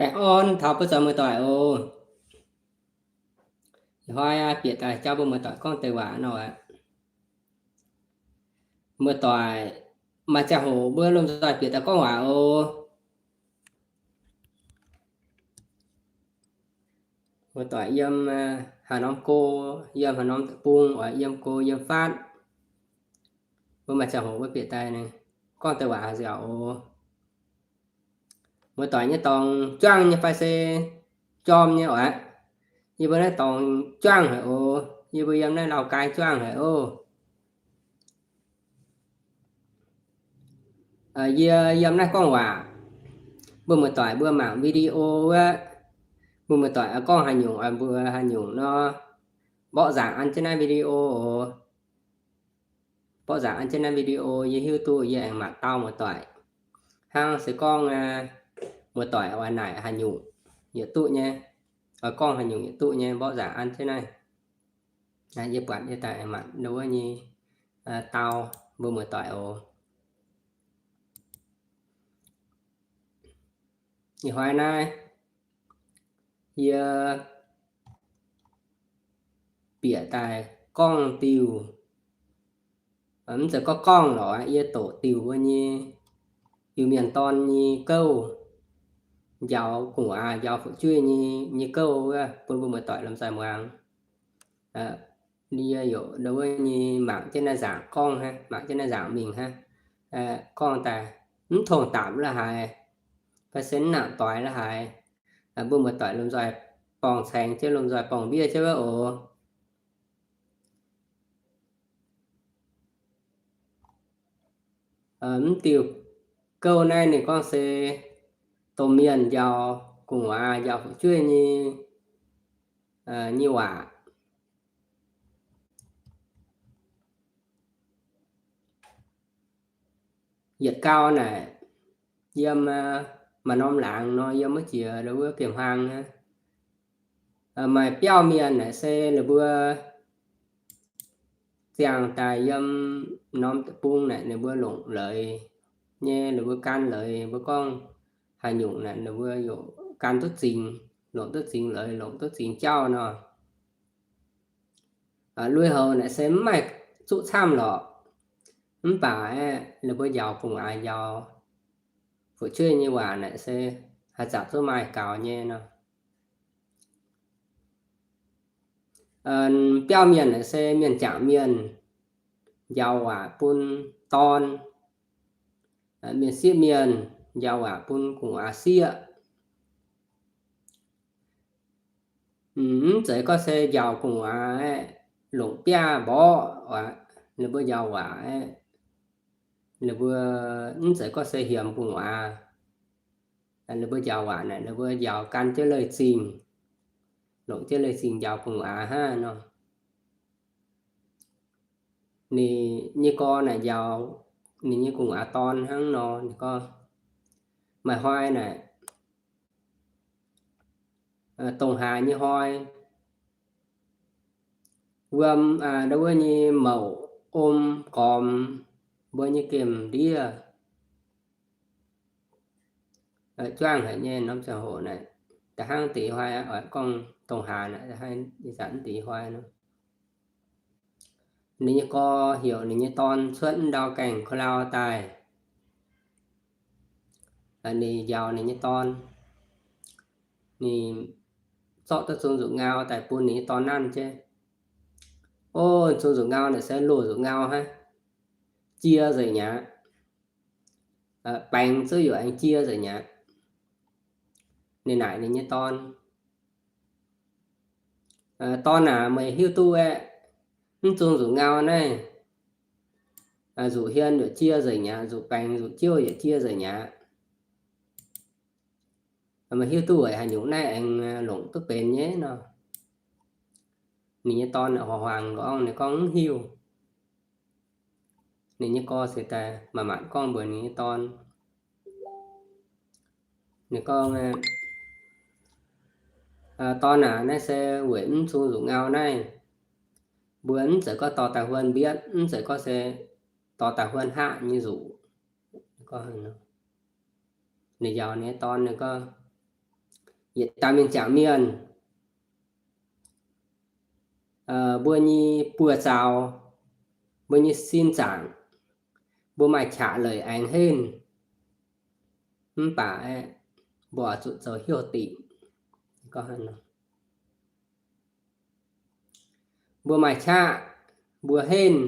Baengh orn taux buo zoux muoz-doic oc. Ih hnoi bieqc daaih jauv mbuo muoz-doic gorngv deix waac nor aqv. Muoz-doic, maaih ziangh hoc mbuo lomh nzoih bieqc daaih gorngv waac oc. Muoz-doic yiem haaix norm go, yiem haaix norm deic-bung, oix yiem go yiem fatv, mbuo maaih ziangh hoc mbuo bieqc daaih gorngv deix waac haaix nziaauc oc. Muoz-doic nyei dorngx juangv nyei fai se jorm nyei oc aqv? Yie mbuo naaiv dorngx juangv haic oc. Yie mbuo yiem naaiv Lauh Gaai juangv haic oc. Yie yiem naaiv gorngv waac, mbuo muoz-doic mbuo mangc video wuov, mbuo muoz-doic gorngv haaix nyungc oix mbuox haaix nyungc nor, mborqv nzaangc an jienv naaiv video oc. Mborqv nzaangc an jienv naaiv video yie hiuv duqv yie aengx maanc dau muoz-doic. Hnangv se gorngv muoz-doic oix naaic haaix nyungc yietc duqv nyei, oix gorngv haaix nyungc yietc duqv nyei, mborqv nzaangc an jienv naaiv. Yie buatc yie daaih aengx maanc ndo wuov nyei dau mbuo muoz-doic oc. Ih hnoi naaiv yie bieqc daaih gorngv diuh, mv zeiz gorngv gorngv lorqc, yie doqc diuh mbuo nyei Iu-Mienh dorn nyei gouv, njaaux gu'nguaaz njaaux fu'jueiv nyei, nyei gouv wuov bun mbuo muoz-doic lomh nzoih muangx. Yie yaac ndo wuov nyei mangc jienv naaiv nzaangc gorngv hnangv, mangc jienv naaiv nzaangc mingh hnangv, gorngv daaih mv tongx daapc la'haaix, fai se mv nangc doix la'haaix, mbuo muoz-doic lomh nzoih borngz-caengx jienv, lomh nzoih borngz-ndiev jienv wuov oc. Mv diuh gouv naaiv ninh gorngv se domh mienh njaaux gu'nguaaz njaaux fu'jueiv nyei, nyei waac. Yietc gau naaic, yiem maaih norm laangz nor, yiem wuov jiex wuov gemh hlang aqv, maaih biauv mienh naaic se ninh mbuo ziangh daaih yiem norm deic-bung naaic ninh mbuo longc leiz nyei, ninh mbuo gan leiz, mbuo gorngv haaix nyungc naaic ninh mbuo yaac gan duqv zingx, longc duqv zingx leiz, longc duqv zingx jauv nor. Lui-houx naaic se mv maaih zuqv camv lorqc. Mv baac ninh mbuo njaaux gu'nguaaz njaaux fu'jueiv nyei waac naaic se haih zanc zuqc maaih gaux nyei nor. Biauv mienh naaic se mienh jangc mienh njaaux waac bun dorn, mienh sieqv mienh njaaux waac bun gu'nguaaz sieqv. Mv zeiz gorngv se njaaux gu'nguaaz aeqv, longc biaav mborqv aqv, ninh mbuo njaaux waac aeqv, ninh mbuo mv zeiz gorngv se hiemx gu'nguaaz. Ninh mbuo njaaux waac naaic ninh mbuo njaaux gan jienv leiz-zingh, longc jienv leiz-zingh njaaux gu'nguaaz hnangv nor. Ninh nyei gorx naaic njaaux ninh nyei gu'nguaaz dorn hnangv nor, ninh gorngv, maaih hnoi naaic, dongh haaix nyei hnoi, wuom, ndo wuov nyei mouc om gormx mbuo nyei gemh ndiev. Juangv haic nyei norm ziangh hoc naaic, da'hnangv deix hnoi aqv, oix gorngv dongh haaix naaic, ih zanc deix hnoi nor. Ninh nyei gorx heuc ninh nyei dorn cuotv wuov ndau gaengh ko lau daaih. Ninh njaaux ninh nyei dorn, ninh zorqv duqv zung nzuqc ngau daaih bun ninh nyei dorn nanv jienv. O, zung nzuqc ngau naaic se loz nzuqc ngau hnangv, jiex nzengc mi'aqv. Baengx zuqv yaac aengx jiex nzengc mi'aqv. Ninh naaic ninh nyei dorn, Dorn aac, meih hiuv duqv aeqv, mv zung nzuqc ngau naaiv, nzuqc hien yaac jiex nzengc mi'aqv, nzuqc baengx nzuqc jiouv yaac jiex nzengc mi'aqv. Meih hiuv duqv weic haaix nyungc naaiv aengx longc duqv benx nyei nor? Ninh nyei dorn horngc horngc gorngv, ninh gorngv mv hiuv. Ninh nyei gorx se daaih manc-manc gorngv mbuox ninh nyei dorn. Ninh gorngv, Dorn aac, naaiv se weic mv zung nzuqc ngau naaiv. Mbuo mv zeiz gorngv dorh daaih huon mbietv, mv zeiz gorngv se dorh daaih huon haqv nyei nzuqc. Ninh njaaux ninh nyei dorn, ninh gorngv, yietc dauh mienh jangc mienh, mbuo nyei buoz-zaux, mbuo nyei sin zaangc, mbuo maaih qaqv leic aengx henv, mv baac aeqv, mbuo oix zuqc zoux hnyouv dingc. Mbuo maaih qaqv, mbuo henv,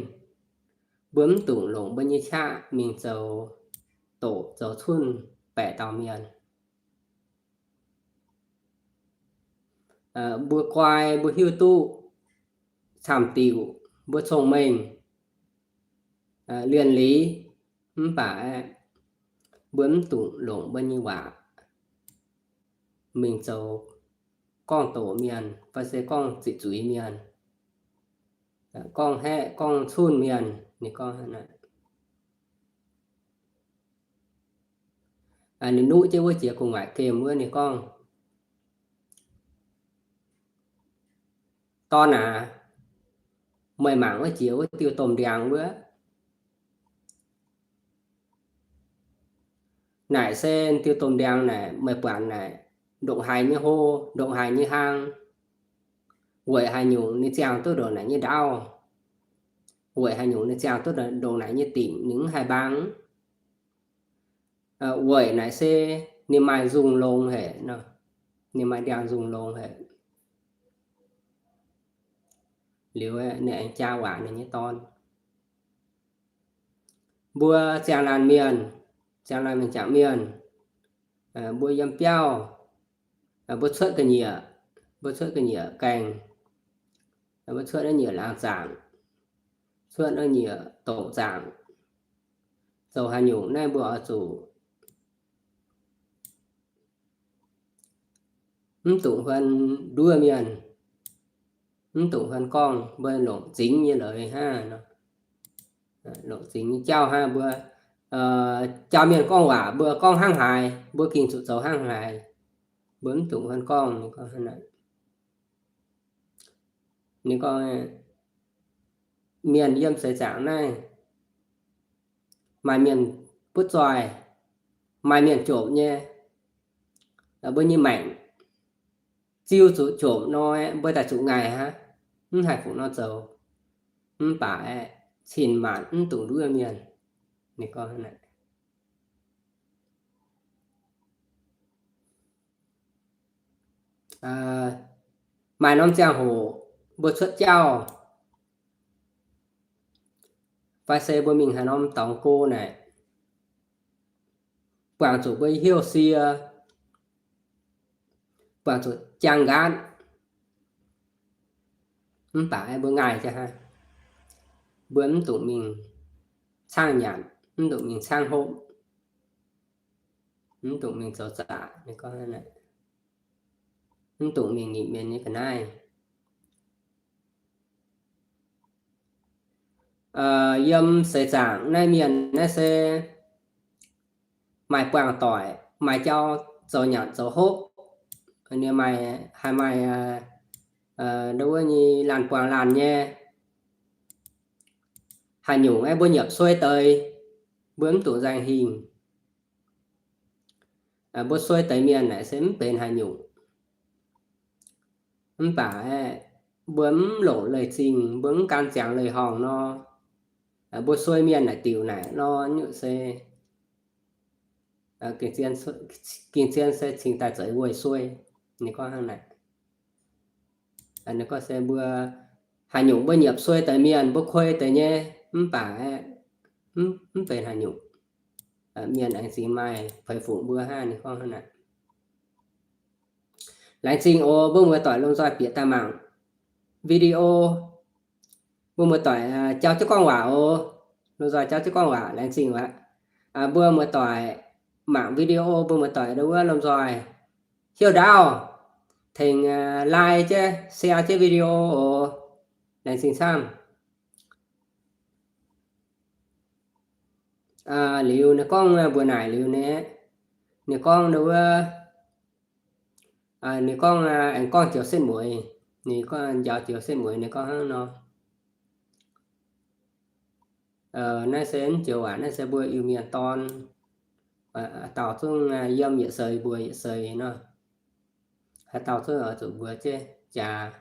mbuo mv dungx longc mbuo nyei qaqv mingh zoux doqc zoux cunh baeqc dauh mienh. Mbuo guai, mbuo hiuv duqv camv-diuc, mbuo cong-mengh, lienh liz, mv baac aeqv, mbuo mv dungx longc mbuo nyei waac mingh zoux gorngv doqc mienh fai se gorngv ziqc zuiz mienh, gorngv haeqv gorngv cunh mienh. Ninh gorngv, ninh nuqv jienv wuov jiex gu'nguaaic gemh wuov ninh gorngv, Dorn aac, meih mangc wuov jiex wuov diuh domh ndiangx wuov, naaic se diuh domh ndiangx naaic meih buatc naaic ndongc haaix nyei hlo, ndongc haaix nyei hlang, weic haaix nyungc ninh ziangh duqv ndongc naaic nyei ndaauv, weic haaix nyungc ninh ziangh duqv ndongc naaic nyei dingc, ninh mv haih mbaang. Weic naaic se ninh maaih nzungh longx haic nor, ninh maaih ndiangx nzungh longx haic. Liuz ninh aengx jaa waac ninh nyei dorn. Mbuo ziangh laanh mienh, ziangh laanh mienh jangc mienh, mbuo yiem biauv, mbuo cuotv ga'nyiec, mbuo cuotv ga'nyiec gaengh, mbuo cuotv naaiv nyiec laangz zaangc, cuotv naaiv nyiec doqc zaangc, zoux haaix nyungc naaiv mbuo oix zuqc mv dungx huon nduov mienh, mv dungx huon gorngv, mbuo longc zingx nyei leiz hnangv, longc zingx nyei jauv hnangv. Mbuo jaa mienh gorngv waac mbuo gorngv hnangv haaix, mbuo gengh zuqc zoux hnangv haaix, mbuo mv dungx huon gorngv. Ninh gorngv, mienh yiem seix zaangc naaiv maaih mienh butv zoih, maaih mienh jomc nyei. Mbuo nyei maengc ziux zuqc jomc nor, mbuo daaih zuqc ngaih hnangv, mv haih fuqv nor zoux. Mv baac aeqv, cin-maanc mv dungx nduov mienh. Ninh gorngv hnangv naaic. Maaih norm ziangh hoc mbuo cuotv jauv fai se mbuo mingh haaix norm dorngx go naaic, buangh zuqc mbuo hnyouv sie, buangh zuqc jaang nqaatv, mv baac mbuo ngaih jienv hnangv. Mbuo mv dungx mingh caangv nyanc, mv dungx mingh caangv hopv, mv dungx mingh zoux zaqc. Ninh gorngv, mv dungx mingh nitc mienh nyei ga'naaiv. Yiem seix zaangc naaiv mienh naaiv se maaih buangh doic, maaih jauv zoux nyanc zoux hopv, ninh maaih, haih maaih ndo wuov nyei laanh buangh laanh nyei. Haaix nyungc aeqv, mbuo nyiepc suei deix, mbuo mv dungx nzaeng hingh. Mbuo suei deix mienh naaic se mv benx haaix nyungc. Mv baac aeqv, mbuo mv longc leiz zingh, mbuo mv gan ziangx leiz-horngh nor, mbuo suei mienh naaic diuc naaic nor, nyutc se gengh zien se cingx daaih zeix weic suei. Ninh gorngv hnangv naaic. Ninh gorngv se mbuo haaix nyungc mbuo nyiepc suei deix mienh, mbuo kuei deix nyei, mv baac aeqv, mv benx haaix nyungc. Mienh aengx zingx maaih feix fungc mbuo hnangv. Ninh gorngv hnangv naaic. Laengz zingh oc, mbuo muoz-doic lomh nzoih bieqc daaih mangc video. Mbuo muoz-doic jauv jienv gorngv waac oc. Lomh nzoih jauv jienv gorngv waac, laengz zingh aqv. Mbuo muoz-doic mangc video, mbuo muoz-doic ndo wuov lomh nzoih hiuv ndaauv tengx like jienv, share jienv video oc. Laengz zingh camv. Liuz ninh gorngv mbuox naaic liuz naaiv, ninh gorngv ndo wuov, ninh gorngv aengx gorngv joux setv mueiz, ninh gorngv njaaux joux setv mueiz, ninh gorngv hnangv nor. Naaiv se mv joux waac, naaiv se mbuo Iu-Mienh dorn, dauh zungv yiem yietc seix mbuox yietc seix nor. Haaix dauh zuqc mbuox jienv jaax,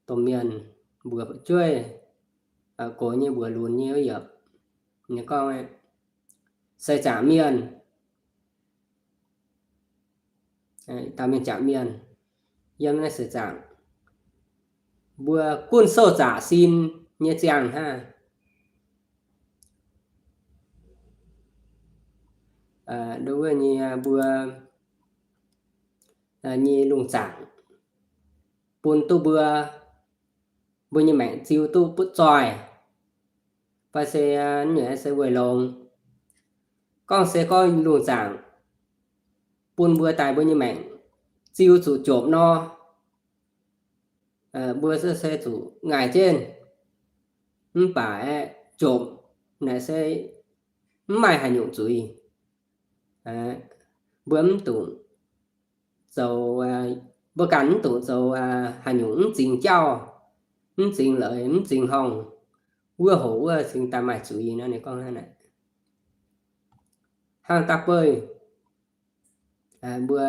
domh mienh mbuox fu'jueiv, gox nyei mbuox lunx nyei wuov yietc. Ninh gorngv, seix zaangc mienh, dauh mienh jaax mienh, yiem naaiv seix zaangc, mbuo gunv sou zaqc sin nyei ziangh hnangv. Nduov wuov nyei mbuo nyei lungh zaangc bun duqv mbuo, mbuo nyei maengc ziux duqv butv zoih, fai se, se weic longx. Gorngv se gorngv lungh zaangc bun mbuo daaih mbuo nyei maengc ziux zuqc jopc nor, mbuo se zuqc ngaih jienv, mv baac aeqv, jopc naaic se mv maaih haaix nyungc zuiz. Mbuo mv dungx zoux, mbuo ganh mv dungx zoux haaix nyungc mv zingx jauv, mv zingx leiz, mv zingx horngh, wuov hoc wuov cingx daaih maaih zuiz nor. Ninh gorngv hnangv naaic. Hnangv da'beiv mbuo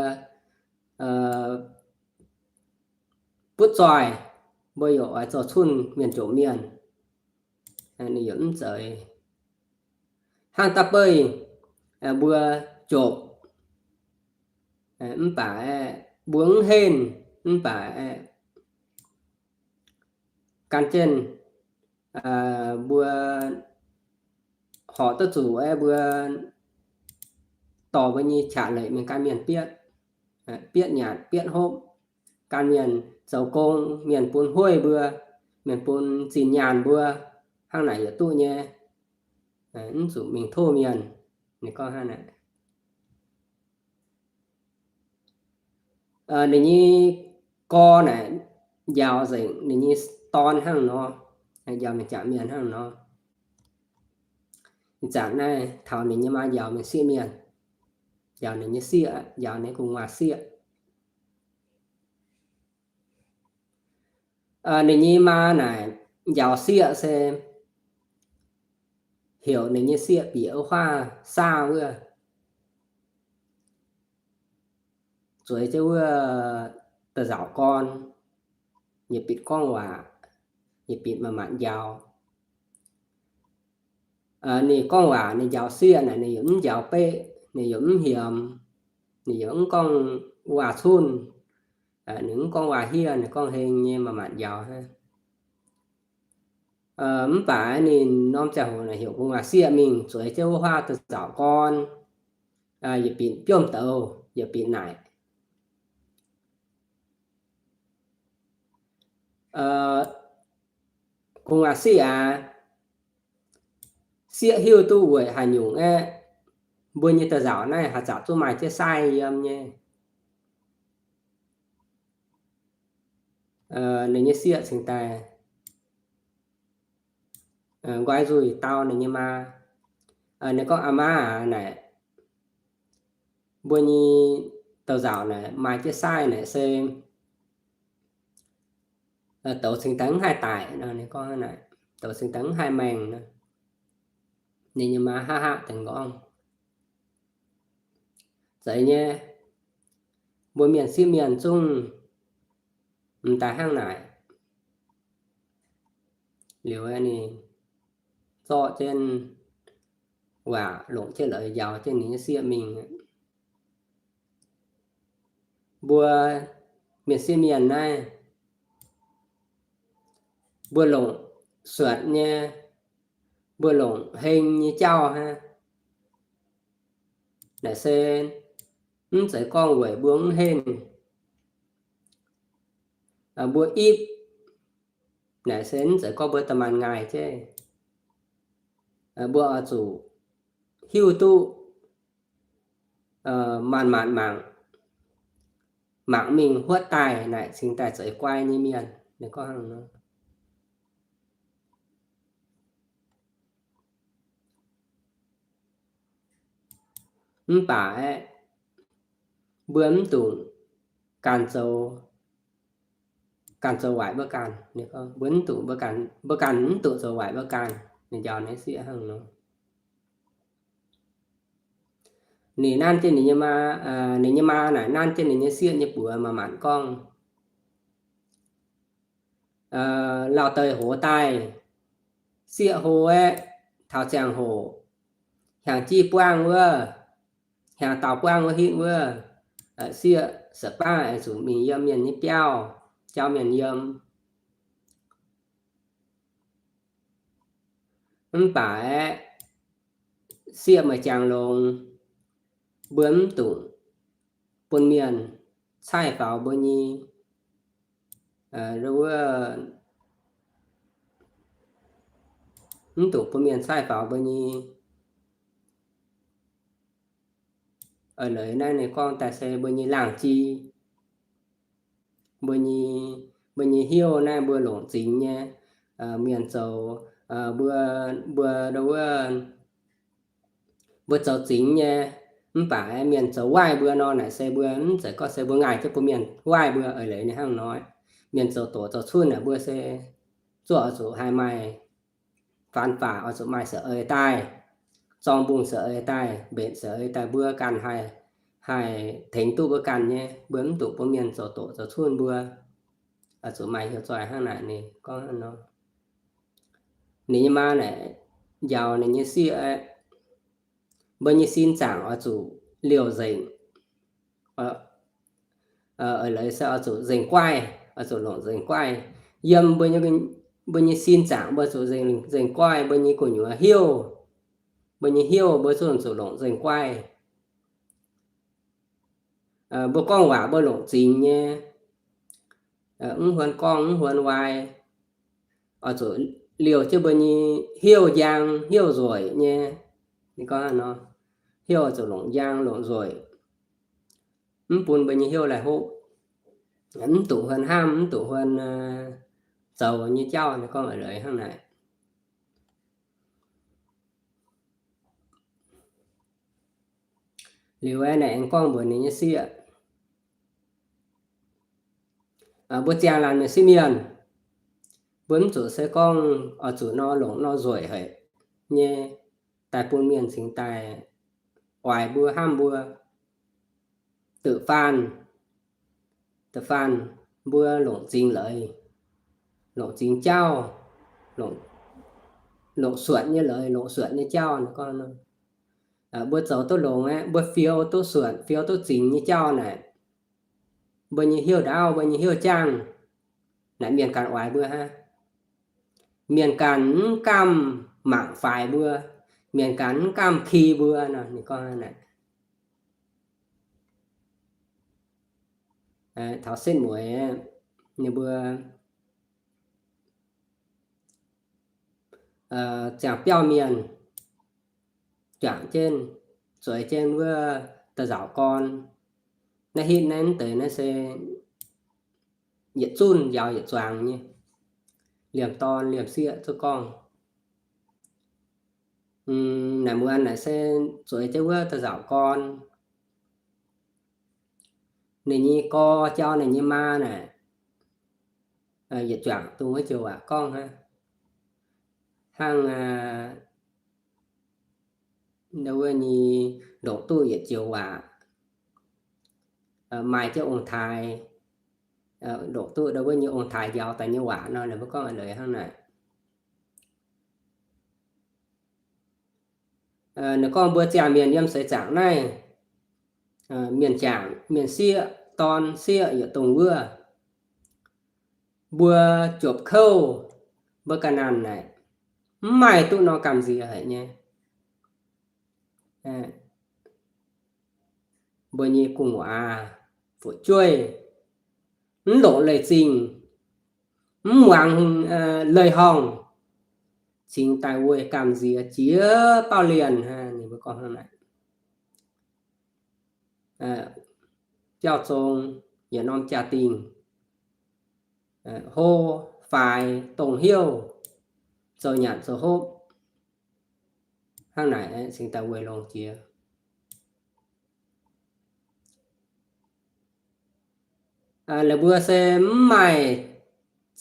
butv zoih, mbuo yaac oix zoux cunh mienh jomc mienh, ninh yaac mv zeiz. Hnangv da'beiv mbuo jopc, mv baac mbuo mv henv, mv baac gan jienv mbuo horpc duqv zuqc aeqv, mbuo dorh mbuo nyei qaqv leic mingh gan mienh bietv, bietv nyanc bietv hopv, gan mienh zoux gong, mienh bun hueiv mbuo, mienh bun zinh nyaanh mbuo, hnangv naaic yaac duqv nyei. Mv zuqc mingh tov mienh. Ninh gorngv hnangv naaic. Ninh nyei gorx naaic njaaux nzengc ninh nyei dorn hnangv nor, njaaux mingh jaax mienh hnangv nor. Ih zanc naaiv taux ninh nyei maa njaaux mingh sieqv mienh, njaaux ninh nyei sieqv, njaaux ninh gu'nguaaz sieqv. Ninh nyei maa naaic njaaux sieqv se heuc ninh nyei sieqv bieqc wuov huaav saauv wuov, zueiz jienv wuov da'nzauc gorn, yietc bieqc gorngv waac, yietc bieqc manc-manc njaaux. Ninh gorngv waac ninh njaaux sieqv naaic ninh yaac mv njaaux beqv, ninh yaac mv hiemx, ninh yaac mv gorngv waac-cunh, ninh mv gorngv waac-hiev, ninh gorngv heng nyei manc-manc njaaux hnangv. Mv baac ninh norm ziangh hoc naaic heuc gu'nguaaz sieqv mingh zueiz jienv wuov huaav da'nzauc gorn, yietc bieqc biomv douz, yietc bieqc naaic. Gu'nguaaz sieqv aac, sieqv hiuv duqv weic haaix nyungc aeqv, mbuo nyei da'nzauc naaiv haaix zanc zungv maaih jienv sai yiem nyei. Ninh nyei sieqv cingx daaih nqoi nzuih dau ninh nyei maa. Ninh gorngv, Aa maa aac, naaic mbuo nyei da'nzauc naaic maaih jienv sai naaic se douz cingx daaih mv haih daic nor. Ninh gorngv naaic, douz cingx daaih mv haih maengh nor. Ninh nyei maa haav haav deix gorngv, Zeiz nyei, mbuo mienh sieqv mienh zungv m'daaih hnangv naaic. Liuz ninh zorqv jienv waac longc jienv la'nyauv jienv ninh nyei sieqv mingh. Mbuo mienh sieqv mienh naaiv, mbuo longc suatc nyei, mbuo longc heng nyei jauv hnangv. Naaic se mv zeiz gorngv weic mbuo mv henv, mbuo ipv. Naaic se mv zeiz gorngv mbuo da'maanc ngaih jienv. Mbuo oix zuqc hiuv duqv maanc maanc mangc, mangc mingh huotv daaih naaic cingx daaih zeiz guai nyei mienh. Ninh gorngv hnangv nor. Mv baac aeqv, mbuo mv dungc ganh zoux, ganh zoux waaic mbuo ganh. Mbuo mv dungc, mbuo ganh mv dungc zoux waaic mbuo ganh. Ninh njaaux ninh sieqv hnangv nor. ninh nanv jienv ninh nyei maa, ninh nyei maa naaic nanv jienv ninh nyei sieqv nyei buoz maaih maanc gorngv, lauh deix hoz daaih, sieqv hlo aeqv, taux ziangh hoc hnyangx-jiv buangv wuov, hnyangx-daauh buangv wuov hitv wuov, sieqv se baav zuqc mingh yiem mienh nyei biauv, jauv mienh yiem. Mv baac aeqv, sieqv meih jangx longx, mbuo mv dungx bun mienh caih faaux mbuo nyei, mv dungx bun mienh caih faaux mbuo nyei. Eix leiz naaiv ninh gorngv daaih se mbuo nyei laangh jai, mbuo nyei, mbuo nyei hnyouv naaiv mbuo longc zingx nyei, mienh zoux, mbuo, mbuo, mbuo zoux zingx nyei, mv baac mienh zoux waaiv mbuo nor naaic se mbuo mv zeiz gorngv se mbuo ngaih jienv bun mienh waaiv mbuo. Eix leiz ninh hnangv nor, mienh zoux doqc zoux cunv naaic mbuo se zuoqv oix zuqc haih maaih faan faah, oix zuqc maaih seix eix daaih, zorng mbungh seix eix daaih, mbenc seix eix daaih mbuo ganh haih, haih tengx duqv mbuo ganh nyei. Mbuo mv dungx bun mienh zoux doqc zoux cunv mbuo. Oix zuqc maaih heuc zoih hnangv naaic ninh gorngv hnangv nor. Ninh nyei maa naaic njaaux ninh nyei sieqv aeqv, mbuo nyei sin zaangc oix zuqc liouh nzengc. Eix leiz se oix zuqc nzengc guaih, oix zuqc longc nzengc guaih. Yiem mbuo nyei, mbuo nyei sin zaangc mbuo zuqc nzengc guaih, mbuo nyei gu'nyuoz hnyouv, mbuo nyei hnyouv mbuo zungv zuqc longc nzengc guaih. Mbuo gorngv waac mbuo longc zingx nyei, mv huon gorngv mv huon waai, oix zuqc liouh jienv mbuo nyei hnyouv njang hnyouv nzueic nyei. Ninh gorngv nor, hnyouv oix zuqc longc njang longc nzueic, mv bun mbuo nyei hnyouv laih hoqv, mv dungx huon hnamv, mv dungx huon zoux nyei jauv. Ninh gorngv eix leiz hnangv naaic. Liuz aeqv, naaic aengx gorngv mbuox ninh nyei sieqv, mbuo ziangh laanh mienh sieqv mienh, mbuo mv zuqc se gorngv oix zuqc nor longc nor nzueic haic nyei daaih bun mienh cingx daaih oix mbuo hnamv mbuo. Da'faanh, da'faanh mbuo longc zingx leiz, longc zingx jauv, longc suonc nyei leiz, longc suonc nyei jauv. Gorngv mbuo zoux duqv longx aeqv, mbuo fiou duqv suonc, fiou duqv zingx nyei jauv naaic, mbuo nyei hnyouv ndaauv, mbuo nyei hnyouv jangv naaic, mienh ganh oix mbuo hnangv. Mienh ganh mv gamh mangc faix mbuo, mienh ganh mv gamh ki mbuo nor. Ninh gorngv naaic, taux setv mueiz ninh mbuo ziangh biauv mienh juangc jienv, zueiz jienv wuov da'nzauc gorn. Naaiv hitv naaiv deix naaiv se yietc zunv njaaux yietc zuangx nyei, liemh dorn liemh sieqv zuqc gorngv. Naaic muonz naaic se zueiz jienv wuov da'nzauc gorn. Ninh nyei gorx jauv ninh nyei maa naaic, yietc juangc dongh wuov joux waac gorngv hnangv, hnangv wuov nyei ndongc duqv yietc joux waac, maaih jienv ong-taaix, ndongc duqv ndau wuov nyei ong-taaix njaaux daaih nyei waac nor, ninh mbuo gorngv eix leiz hnangv naaic. Ninh gorngv mbuo ziangh mienh yiem seix zaangc naaiv, mienh jangc, mienh sieqv, dorn sieqv yietc dongh wuov, mbuo jopc kouv, mbuo ga'naanh naaic, mv maaih duqv norm gamh nziex haic nyei. Mbuo nyei gu'nguaaz fu'jueiv mv longc leiz-zingh, mv muangx leiz-horngh, cingx daaih weih gamh nziex jiex baauh lienh hnangv. Ninh mbuo gorngv hnangv naaic. Biauv zong, yietc norm jaa-dingh, hlo faix dongh hnyouv, zoux nyanc zoux hopv hnangv naaic cingx daaih weic longx jiex. Laaix mbuo se mv maaih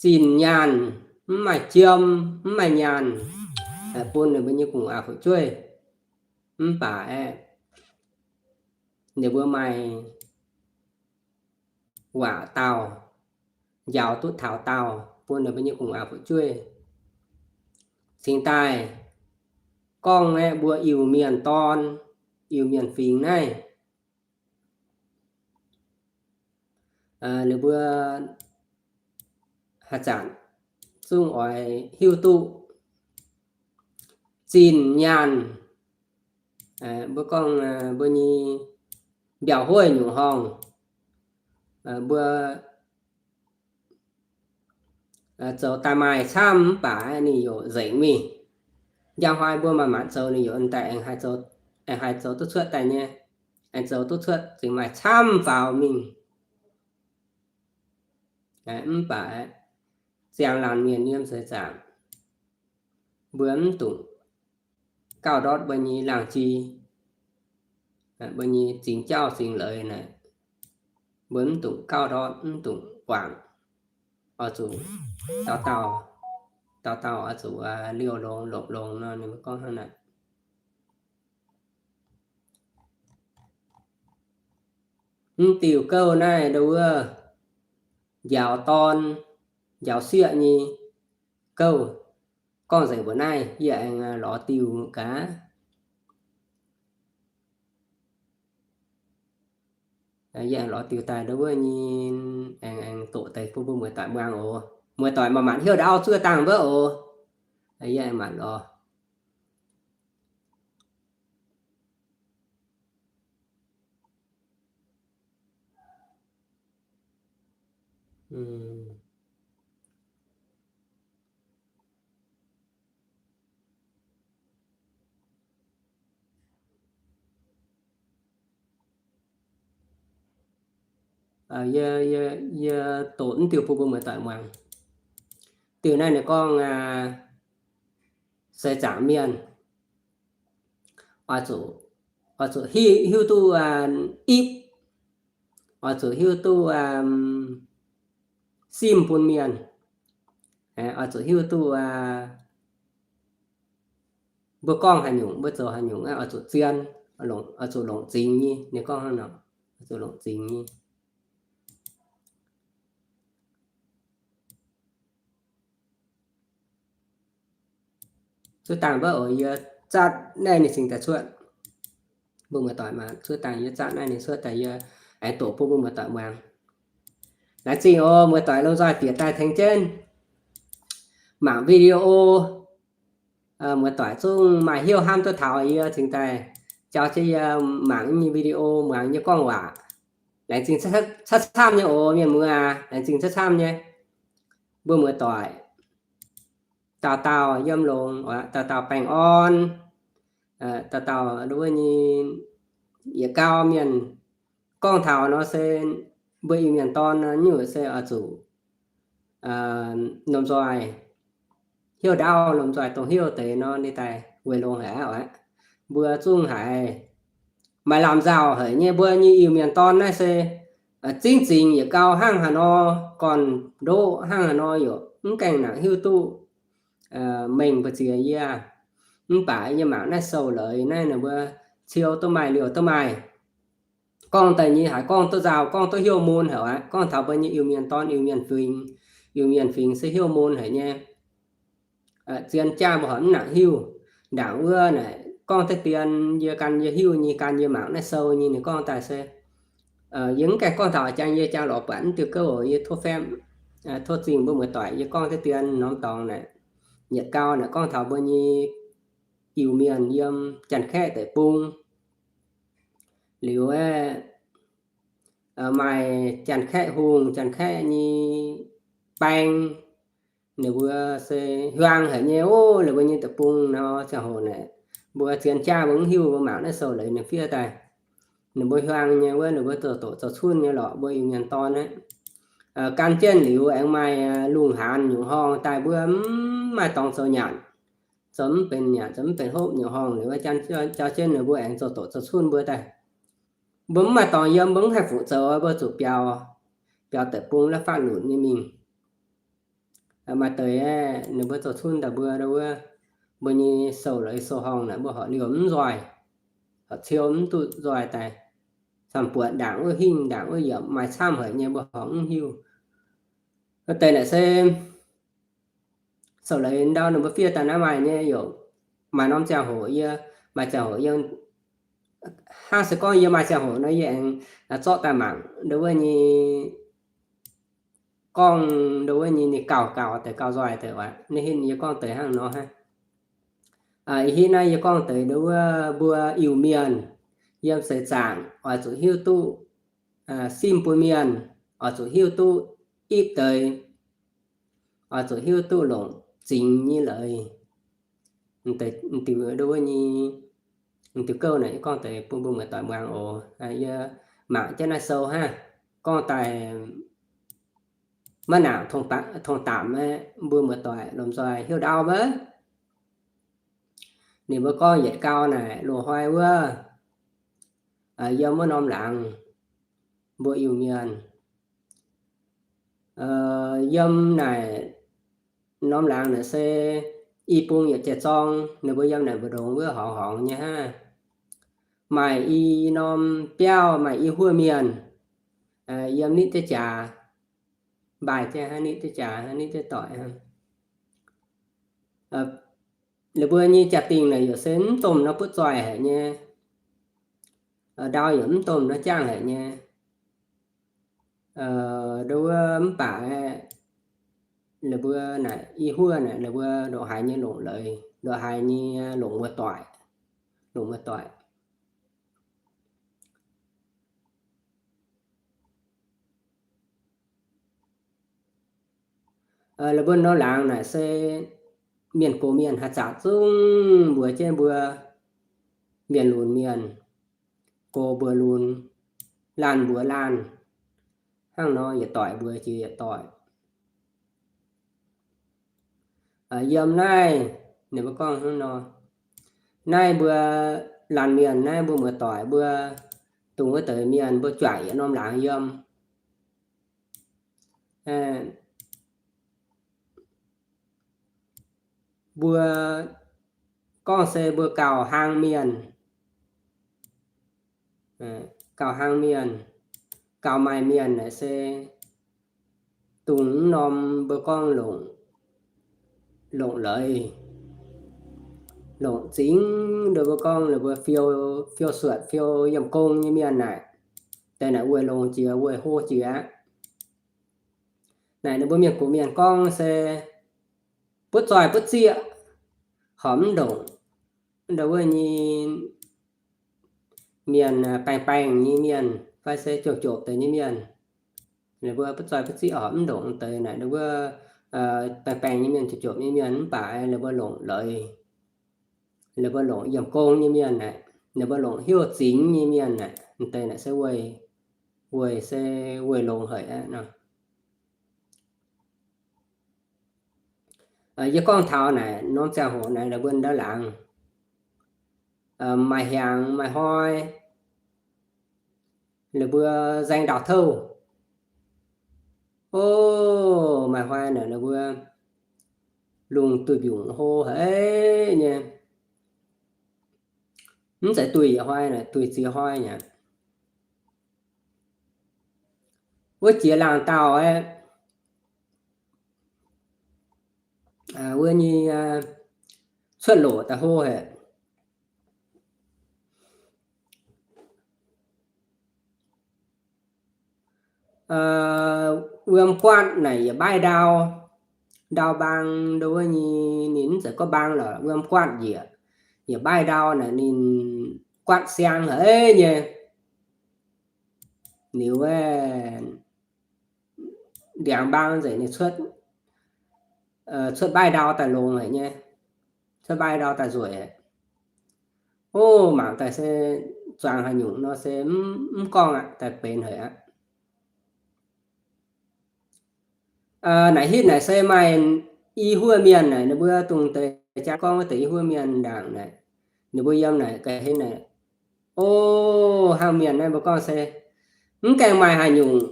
zinh nyaanh, mv maaih jiem, mv maaih nyaanh bun ninh mbuo nyei gu'nguaaz fu'jueiv. Mv baac aeqv, ninh mbuo maaih waac dauh, njaaux duqv taux dauh bun ninh mbuo nyei gu'nguaaz fu'jueiv. Cingx daaih gorngv aeqv, mbuo Iu-Mienh dorn, Iu-Mienh fingx naaiv, ninh mbuo haaix zanc zungv oix hiuv duqv zinh nyaanh, mbuo gorngv mbuo nyei mbiauz-huoqv nyungc horngh, mbuo zoux daaih maaih camv mv baac ninh yaac nzengc mingh. Njang hnoi mbuo manc-manc zoux ninh yaac daaih aengx haih zoux duqv cuotv daaih nyei. Aengx zoux duqv cuotv zingx maaih camv faaux mingh. Mv baac ziangh laanh mienh yiem seix zaangc, mbuo mv dungx gauh ndortv mbuo nyei laangh jii, mbuo nyei zingx jauv zingx leiz naaic, mbuo mv dungx gauh ndortv, mv dungx guangc. Oix zuqc dauh dauh, dauh dauh oix zuqc liouh longx longc longx nor, ninh mbuo gorngv hnangv naaic. Mv diuh gouv naaiv ndo wuov njaaux dorn, njaaux sieqv nyei gouv, gorngv nzengc mbuo naaiv yie aengx lorz diuh gaax. Yie aengx lorz diuh daaih ndo wuov nyei, aengx, aengx doqc deix bun mbuo muoz-doic muangx oc. Muoz-doic maaih maanc hnyouv ndau zuov dangh wuov oc. Yie aengx maanc lorz. Yie, yie, yie doqc mv diuh bun mbuo muoz-doic muangx. Diuh naaiv ninh gorngv, seix zaangc mienh oix zuqc, oix zuqc hiuv, hiuv duqv ipv, oix zuqc hiuv duqv simv bun mienh, oix zuqc hiuv duqv mbuo gorngv haaix nyungc, mbuo zoux haaix nyungc oix zuqc zien, oix zuqc longc zingx nyei. Ninh gorngv hnangv nor, oix zuqc longc zingx nyei. Cuotv dangh wuov oc, yie zatv naaiv ninh cingx daaih cuotv. Mbuo muoz-doic maah, cuotv dangh yie zatv naaiv ninh cuotv daaih, yie aengx doqc bun mbuo muoz-doic muangx. Laengz zingh oc muoz-doic lomh nzoih bieqc daaih tengx jienv mangc video. Muoz-doic zungv maaih hnyouv hnamv duqv taux yie cingx daaih jauv jienv yie mangc nyei video, muangx nyei gorngv waac. Laengz zingh camv-camv nyei oc mienh muoz aac, laengz zingh camv-camv nyei. Mbuo muoz-doic dauh dauh yiem longx, dauh dauh baengh orn, dauh dauh wuov nyei yietc gau mienh gorngv taux nor se mbuo Iu-Mienh dorn nyungc se oix zuqc lomh nzoih hnyouv ndaauv, lomh nzoih dongh hnyouv deix nor ninh daaih weic longx haic aqv. Mbuo zungv haiz maaih lamh nzauh haic nyei. Mbuo nyei Iu-Mienh dorn naaiv se zingv zingc yietc gau hnangv haaix nor, gorn-ndoqv hnangv haaix nor yaac mv gaengh nangc hiuv duqv mengh mbu'ziex yie. Mv baac yie mangc naaiv sou leiz naaiv ninh mbuo ciou duqv maaih liouh duqv maaih. Gorngv daaih nyei haiz gorngv duqv nzauh, gorngv duqv hnyouv mun haic aqv. Gorngv taux mbuo nyei Iu-Mienh dorn, Iu-Mienh fingx, Iu-Mienh fingx se hnyouv mun haic nyei. Zien jaav mbuo horpc mv nangc hiuv. Ndaangc wuov naaic gorngv deix dien yie gan yie hiuv nyei, gan yie mangc naaiv sou nyei ninh gorngv daaih se yie mv gaengh gorngv taux jangx yie jangx lorz buatc mv diuh gouv oc. Yie tov faeqv, tov zingh mbuo muoz-doic, yie gorngv deix dien norm dorngx naaic, yietc gau naaic gorngv taux mbuo nyei Iu-Mienh yiem Janx-Kaeqv deic-bung liuz aeqv, maaih Janx-Kaeqv hungh, Janx-Kaeqv nyei baeng, ninh mbuo se hiuang haic nyei oc. Ninh mbuo nyei deic-bung nor ziangh hoc naaic mbuo zien jaav mbuo mv hiuv, mbuo mangc naaiv sou leiz ninh fiev daaih. Ninh mbuo hiuang nyei wuov ninh mbuo zoux doqc zoux cunv nyei lorqc, mbuo Iu-Mienh dorn aqv. Gan jienv liuz aengx maaih lungh haanz nyungc horngh daaih mbuo mv maaih dorngx zoux nyanc, zoux mv benx nyanc, zoux mv benx hopv nyungc horngh liuz, jauv jienv ninh mbuo aengx zoux doqc zoux cunv mbuo daaih. Mbuo mv maaih dorngx yiem, mbuo mv haih fuqv zoux, mbuo zuqc biaux, biaux deic-bung la'fapv-lunc nyei mingh. Maaih deix aeqv, ninh mbuo zoux cunv daaih mbuo wuov, mbuo nyei sou leiz sou horngh naaic mbuo horpc liouh mv nzoih, horpc ciou mv duqv nzoih daaih. camv-buatc ndaangc wuov hingh ndaangc wuov yiemc maaih camv haic nyei mbuo horpc mv hiuv. Wuov deix naaic se sou leiz ndau ninh mbuo fiev daaih naaiv maaih nyei youc, maaih norm ziangh hoc yie, maaih ziangh hoc yie hnangv se gorngv yie maaih ziangh hoc nor yie aengx zorqv daaih mangc ndo wuov nyei gorngv ndo wuov nyei ninh gauh gauh deix gauh nzoih deix aqv. Naaiv hitv yie gorngv deix hnangv nor hnangv. Ih hitv naaiv yie gorngv deix ndo wuov mbuo Iu-Mienh yiem seix zaangc oix zuqc hiuv duqv simv bun mienh, oix zuqc hiuv duqv ipv deix, oix zuqc hiuv duqv longc zingx nyei leiz. Diuh ndo wuov nyei, diuh gouv naaic yie gorngv deix bun mbuo muoz-doic muangx oc. Yie mangc jienv naaiv sou hnangv, gorngv daaih maiv nangc tong daapc, mbuo muoz-doic lomh nzoih hiuv ndau maiv? Ninh mbuo gorngv yietc gau naaic loz-hnoi wuov, yiem wuov norm laangz, mbuo Iu-Mienh yiem naaic norm laangz naaic se i bung yietc jiex zorng, ninh mbuo yiem naaic mbu'ndongx wuov horngz horngz nyei hnangv. Maaih i norm biauv maaih i huov mienh yiem nitv deix jaax, mbaih jienv hnangv nitv deix jaax hnangv nitv deix doic hnangv. Ninh mbuo nyei jaa-dingh naaic yaac se mv domh nor butv zoih haic nyei, ndau yaac mv domh nor jangv haic nyei. Ndo wuov mv baac ninh mbuo naaic i huov naaic ninh mbuo ndongc haaix nyei longc leiz, ndongc haaix nyei longc muoz-doic, longc muoz-doic. La'buonc norm laangz naaic se mienh gox mienh haaix zanc zungv mbuox jienv mbuo mienh lunx mienh, gox mbuox lunx, laanh mbuox laanh, hnangv nor yietc doic mbuox jiex yietc doic. Yiem naaiv, ninh mbuo gorngv hnangv nor, naaiv mbuo laanh mienh, naaiv mbuo muoz-doic mbuo dongh wuov deix mienh mbuo juangc yietc norm laangz yiem. Mbuo gorngv se mbuo gauh hlang mienh, gauh hlang mienh, gauh maaih mienh naaic se dongh mv norm mbuo gorngv longc, longc leiz, longc zingx, ndo mbuo gorngv ninh mbuo fiou, fiou suotc fiou yiemh gong nyei mienh naaic, deix naaic weic longx jiex weic hlo jiex aqv. Naaic ninh mbuo mienh gox mienh gorngv se butv zoih butv zieqv, horpc mv ndongc ndo wuov nyei mienh, baengh baengh nyei mienh fai se jomc jomc deix nyei mienh. Ninh mbuo butv zoih butv zieqv horpc mv ndongc deix naaic ninh mbuo baengh baengh nyei mienh, jomc jomc nyei mienh mv baac ninh mbuo longc leiz, ninh mbuo longc yiemh gong nyei mienh naaic, ninh mbuo longc hiuv zingx nyei mienh naaic, deix naaic se weic, weic se weic longx haic aqv nor. Yie gorngv taux naaic norm ziangh hoc naaic la'buonc ndau laangz, maaih hiaangx maaih hnoi, ninh mbuo nzaeng ndau-touv. O, maaih hnoi naaic ninh mbuo lungh duih mbiungc hlo haic nyei. Mv zeiz duih yietc hnoi naaic, duih ziex hnoi nyei. Wuov jiex laangh dauh aeqv, wuov nyei cuotv loc daaih hlo haic. Wuom guatv naaic yietc mbaaih ndau, ndau mbaang ndo wuov nyei, ninh mv zeiz gorngv mbaang lorqc, wuom guatv njiec, yietc mbaaih ndau naaic ninh guatv siang haic nyei. Liuz aeqv, ndiangx mbaang nzengc ninh cuotv, cuotv mbaaih ndau daaih longx haic nyei, cuotv mbaaih ndau daaih nzueic. O, mangc daaih se zuangx haaix nyungc nor se mv gorngv aqv, daaih benx haic aqv. Naaic hitv naaic se maaih i huov mienh naaic, ninh mbuo dongh deix jaa gorngv wuov deix i huov mienh ndaangc naaic, ninh mbuo yiem naaic ga'hlen naaic. O, hnangv mienh naaiv mbuo gorngv se mv gaengh maaih haaix nyungc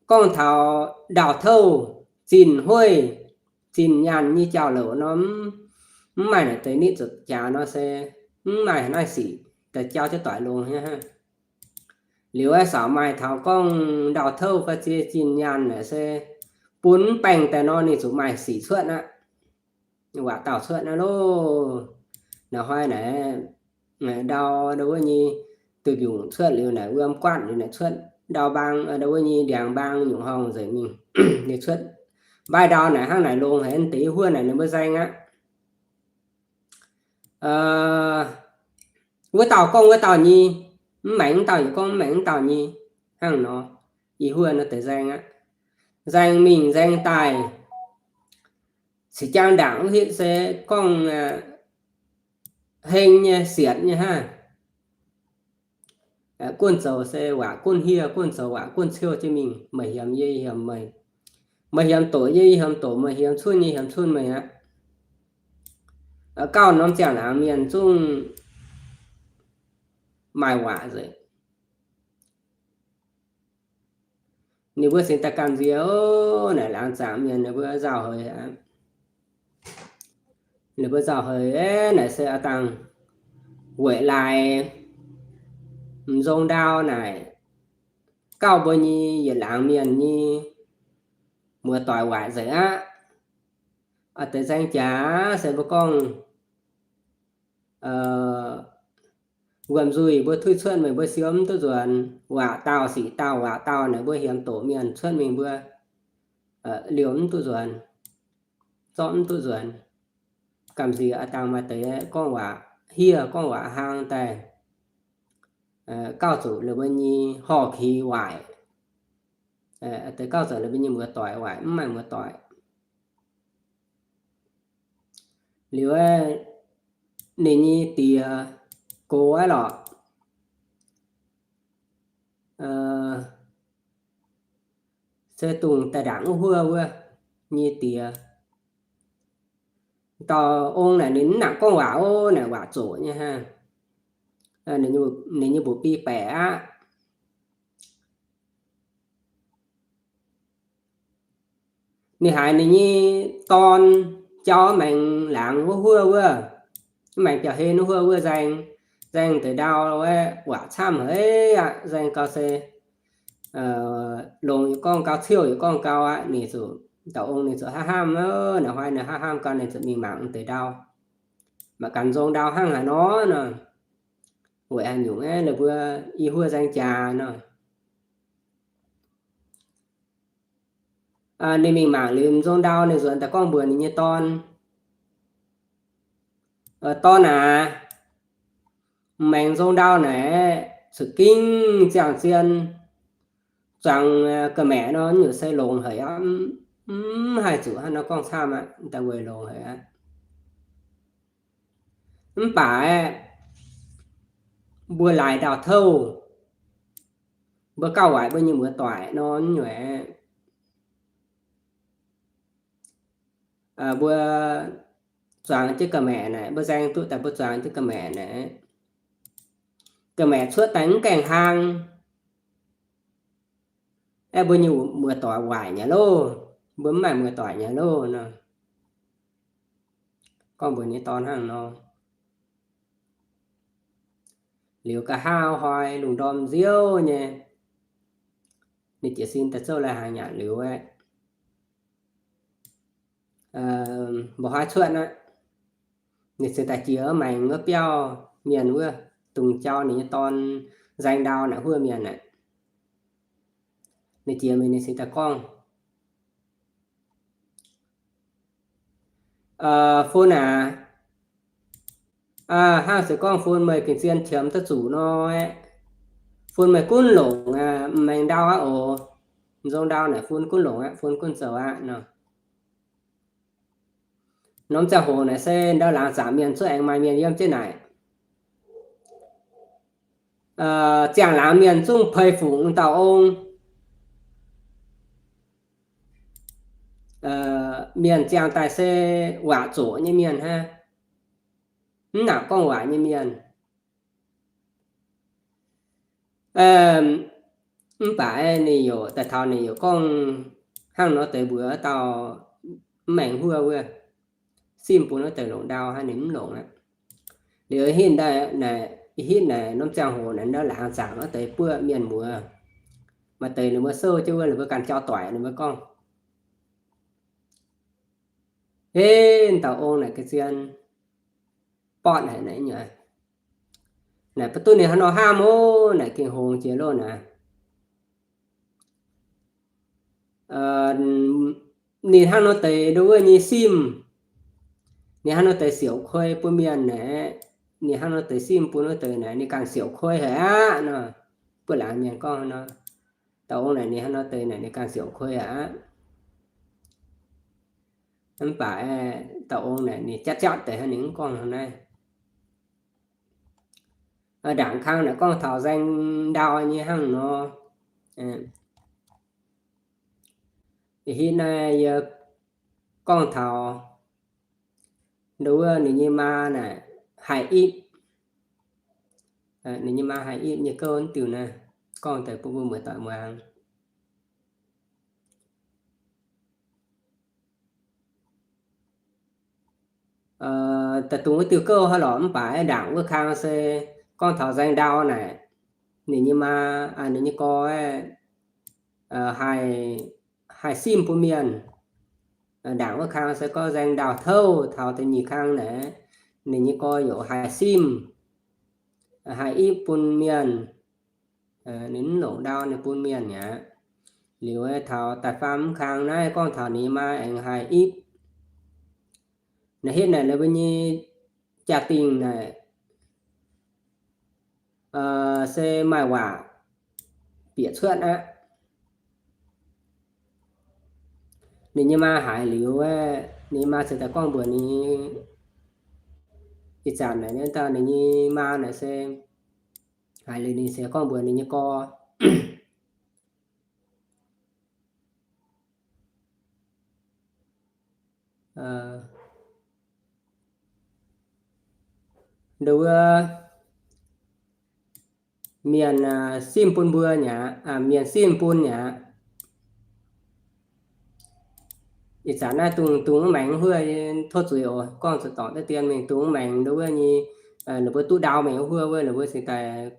gorngv taux ndau-touv zinh hueiv, zinh nyaanh nyei jauv-louc nor, mv maaih naaic deix nitv zuqc jaax nor se mv maaih naaiv sic daaih jauv jienv doic longx nyei hnangv. Liuz aeqv, saaux maaih taux gorngv ndau-touv fai ziex zinh nyaanh naaic se bun mv baengh daaih nor, ninh zuqc maaih sic cuotv aqv. Waac dauh cuotv aqv loh. Naaiv hnoi naaic, ndau, ndau wuov nyei duih mbiungc cuotv liuz naaic, wuom guatv liuz naaic cuotv ndau mbaang, ndau wuov nyei ndiangx mbaang nyungc horngh nzengc mingh. Ninh cuotv mbaih ndau naaic hnangv naaic longx haic, deix i huoqv naaic ninh mbuo nzaeng aqv. Wuov dauh gorngv wuov dauh nyei, mv maengx wuov dauh yaac gorngv mv maengx wuov dauh nyei, hnangv nor, i huoqv nor deix nzaeng aqv. Nzaeng mingh nzaeng daaih, cingx jang ndaangc wuov hitv se gorngv heng nyei sietc nyei hnangv. Gunv zoux se waac gunv hieh, gunv zoux waac gunv ciouv jienv mingh, meih hiemx yie hiemx meih, meih hiemx doqc yie hiemx doqc meih, hiemx cunv yie hiemx cunv meih aqv. Gauh norm ziangh laangz mienh zungv maaih waac nzengc. Ninh mbuo cingx daaih gamh nziex, naaic laangz zaangc mienh ninh mbuo nzauh heix aqv. Ninh mbuo nzauh heix naaic se a'dangh weic laaix m'nzong ndau naaic gauh mbuo nyei yietc laangz mienh nyei muoz-doic waaic nzengc aqv. Deix nzaeng jaax se mbuo gorngv wuom-nzuih mbuo tuiv cuotv meih mbuo siou mv duqv nzuonx, waac dauh sic dauh waac dauh naaic mbuo hiemx doqc mienh cuotv mingh mbuo liouh mv duqv nzuonx, zorqv mv duqv nzuonx. Gamh nziex a'dangh maaih deix gorngv waac hieh gorngv waac hlang daaih, gauh zuqc ninh mbuo nyei horh kix waaic, deix gauh zuqc ninh mbuo nyei muoz-doic waaic, mv maaih muoz-doic. Liuz ninh nyei diex gox aqv lorqc, se dongh daaih ndaangc wuov huoqv wuov nyei diex. Dauh ong naaic ninh mv nangc gorngv waac ov, naaic waac zoqc nyei hnangv. Ninh nyei mbuoqc biei baeqc aqv. Ninh haiz ninh nyei dorn jauv maengx laangz wuov huoqv wuov, maengx biauv-hlen wuov huoqv wuov nzaeng, nzaeng deix ndau aeqv, waac camv haic aqv. Nzaeng gau se longx yaac gorngv gau, ciouv yaac gorngv gau aqv. Ninh zuqc, dauh ong ninh zuqc haav hnamv, naaic hnoi ninh haav hnamv gau ninh zuqc mingh mangc deix ndau, mangc ganh m'nzong ndau hnangv haaix nor nor, weic haaix nyungc aeqv, ninh mbuo i huoqv nzaeng jaax nor. Ninh mingh mangc liuz m'nzong ndau ninh nzuonx daaih gorngv mbuox ninh nyei dorn, dorn aac, maengx m'nzong ndau naaic zuqc gingh ziangh zien, zuangx ga'maeqc nor, nyungc se longx haic aqv. Mv haih zuqc hnangv nor gorngv camv aqv, daaih weic longx haic aqv. Mv baac aeqv, mbuo laaix ndau-touv, mbuo gauh waaic mbuo nyei muoz-doic nor, nyuoqc mbuo zuangx jienv ga'maeqc naaic, mbuo nzaeng duqv daaih mbuo zuangx jienv ga'maeqc naaic, ga'maeqc cuotv daaih mv gaengh hlang, aeqv, mbuo nyei muoz-doic waaic nyei loh, mbuo mv maaih muoz-doic nyei loh nor. Gorngv mbuox ninh nyei dorn hnangv nor. Liuz nqa'haav hnoi lungh ndorm nziouv nyei, ninh jiez sin daaih zouv lai-hnaangx nyanc liuz aeqv, mba'hnoi cuotv aqv, ninh cingx daaih jiex wuov maengx wuov biauv mienh wuov, dongh jauv ninh nyei dorn nzaeng ndau naaic huoqv mienh naaic. Ninh jiex mingh ninh cingx daaih gorngv, Fun aac, hnangv se gorngv fun meih gengh zien qiemx duqv zuqc nor aeqv, fun meih gunv longc aqv, m'maengx ndau aqv oc. M'nzong ndau naaic fun gunv longc aqv, fun gunv zoux aqv nor. Norm ziangh hoc naaic se ndau laangz zaangc mienh cuotv aengx maaih mienh yiem jienv naaic. Ziangh laangz mienh zungv peix fungc dauh ong. Mienh ziangh daaih se waac zoqc nyei mienh hnangv, mv nangc gorngv waac nyei mienh. Mv baac ninh youc daaih taux ninh youc gorngv hnangv nor deix mbuox dauh mv maengx huov wuov, simv bun wuov deix longc ndau hnangv, ninh mv longc aqv. Liuz hinv daaih naaic, Ih hitv naaic norm ziangh hoc naaic ndau laangz zaangc wuov deix buoqv mienh muoz. Maaih deix ninh mbuo souv jienv wuov, ninh mbuo ganh jauv doic ninh mbuo gorngv, Hei, dauh ong naaic ga'zien bortv haic naaic nyei. Naaic ba'duqv ninh hnangv nor hnamv ov, naaic gengh hngongx jiex loh naaic. Ninh hnangv nor deix nduov wuov nyei simv, ninh hnangv nor deix siouc kuei bun mienh naaic, ninh hnangv nor deix simv bun wuov deix naaic, ninh ganh siouc kuei haic aqv nor. Buoqv laangz mienh gorngv nor, dauh ong naaic ninh hnangv nor deix naaic, ninh ganh siouc kuei haic aqv. Mv baac dauh ong naaic ninh jatv jatv deix hnangv, ninh mv gorngv hnangv naaiv. Ndaangc kang naaic gorngv taux nzaeng ndau nyei hnangv nor. Ih hitv naaiv yie gorngv taux nduov wuov ninh nyei maa naaic haih ipv. Ninh nyei maa haih ipv nyei gouv diuh naaiv, gorngv deix bun mbuo muoz-doic muangx. Da'dungx wuov diuh gouv hnangv lorqc, mv baac ndaangc wuov kang se gorngv taux nzaeng ndau naaic, ninh nyei maa, ninh nyei gorx haih, haih simv bun mienh. Ndaangc wuov kang se gorngv nzaeng ndau touv taux da'nyeic kang naaic, ninh nyei gorx yaac haih simv, haih ipv bun mienh. Ninh mv longc ndau ninh bun mienh mi'aqv. Liuz taux da'faam kang naaiv gorngv taux ninh nyei maa aengx haih ipv. Naaiv hitv naaic ninh mbuo nyei jaa-dingh naaic se maaih waac bieqc cuotv aqv. Ninh nyei maa haiz liuz, ninh nyei maa cingx daaih gorngv mbuox ninh nyei, ih zanc naaic ninh nyei maa naaic se haiz liuz ninh se gorngv mbuox ninh nyei gorx, nduov wuov mienh simv bun mbuo mi'aqv, mienh simv bun mi'aqv. Ih zanc naaiv dungz, dungz mv maengx wuov, tov zuiz oc, gorngv zuqc dorngc deix dien mingh, dungz mv maengx nduov wuov nyei, ninh mbuo duqv ndau mingh wuov, wuov ninh mbuo cingx daaih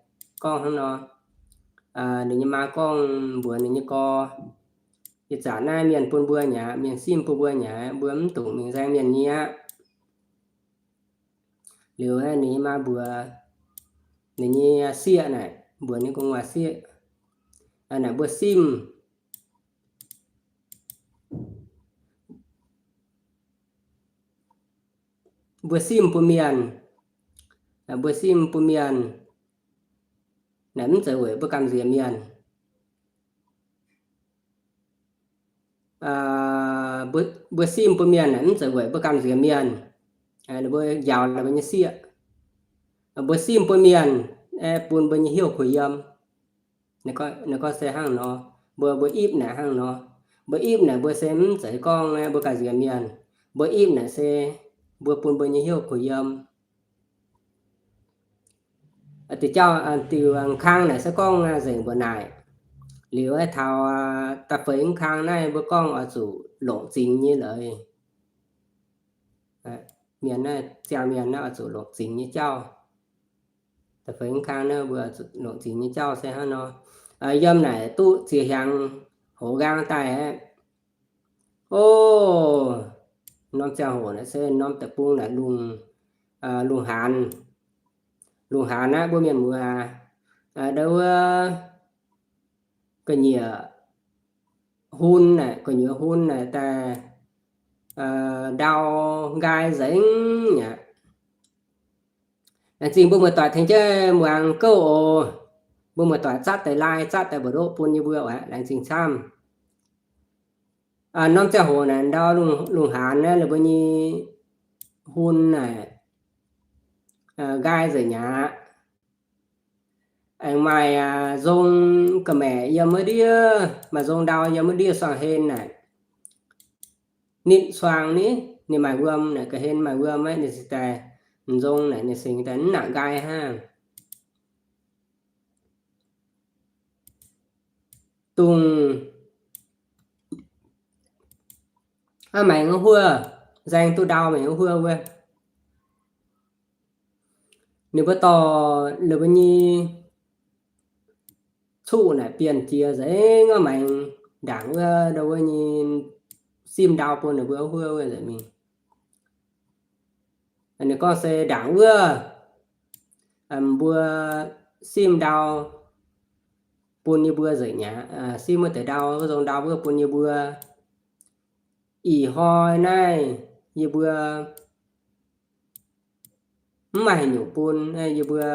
gorngv hnangv nor. Ninh nyei maa gorngv mbuox ninh nyei gorx, ih zanc naaiv mienh bun mbuo mi'aqv, mienh simv bun mbuo mi'aqv, mbuo mv dungx mingh nzaeng mienh nyei aqv. Liuz ninh nyei maa mbuox ninh nyei sieqv naaic, mbuox ninh gu'nguaaz sieqv naaic, mbuo simv, mbuo simv bun mienh, mbuo simv bun mienh naaic mv zeiz weic mbuo gamh nziex mienh. Mbuo simv bun mienh naaic mv zeiz weic mbuo gamh nziex mienh. Ninh mbuo njaaux ninh mbuo nyei sieqv. Mbuo simv bun mienh, bun mbuo nyei hnyouv kuh yiem. Ninh gorngv se hnangv nor, mbuo, mbuo ipv naaic hnangv nor. Mbuo ipv naaic mbuo se mv zeiz gorngv mbuo gamh nziex mienh. Mbuo ipv naaic se mbuo bun mbuo nyei hnyouv kuh yiem. Diuh jauv, diuh kang naaic se gorngv nzengc mbuo naaic. Liuz taux da'feix kang naaiv mbuo gorngv oix zuqc longc zingx nyei leiz. Mienh naaiv, ziangh mienh naaiv oix zuqc longc zingx nyei jauv. Da'feix kang naaiv mbuo longc zingx nyei jauv se hnangv nor. Yiem naaic duqv ziex hnyangx hoz nqaang daaih aqv. O, norm ziangh hoc naaic se norm deic-bung naaic lungh, lungh haanz. Lungh haanz aqv, mbuo mienh muoz aac, ndau wuov ga'nyiec hun naaic, gu'nyuoz hun naaic daaih ndau nqaai nzengc aqv. Laengz zingh mbuo muoz-doic tengx jienv muangx gouv oc. Mbuo muoz-doic zatv deix like, zatv deix mbu'ndoqv bun yie mbuo oc. Laengz zingh camv. Norm ziangh hoc naaic ndau lungh haanz naaiv ninh mbuo nyei hun naaic nqaai nzengc aqv. Aengx maaih nzong ga'maeqc yiem wuov ndiev, maaih nzong ndau yiem wuov ndiev suangx hlen naaic. Nitv suang ni, ninh maaih wuom naaic, ga'hlen maaih wuom aqv, ninh cingx daaih, nzong naaic ninh cingx daaih mv nangc nqaai hnangv. Dungz aav maengx huov, nzaeng duqv ndau maengx huov wuov. Ninh mbuo dorh ninh mbuo nyei cuqv naaic bienh jiex nzengc, maengx ndaangc wuov, ndau wuov nyei simv ndau bun ninh mbuo huov wuov nzengc mingh. Ninh gorngv se ndaangc wuov, mbuo simv ndau bun yie mbuo nzengc mi'aqv. Simv wuov deix ndau, wuov nzong ndau wuov bun yie mbuo. Ih hnoi naaiv yie mbuo mv maaih haaix nyungc bun, yie mbuo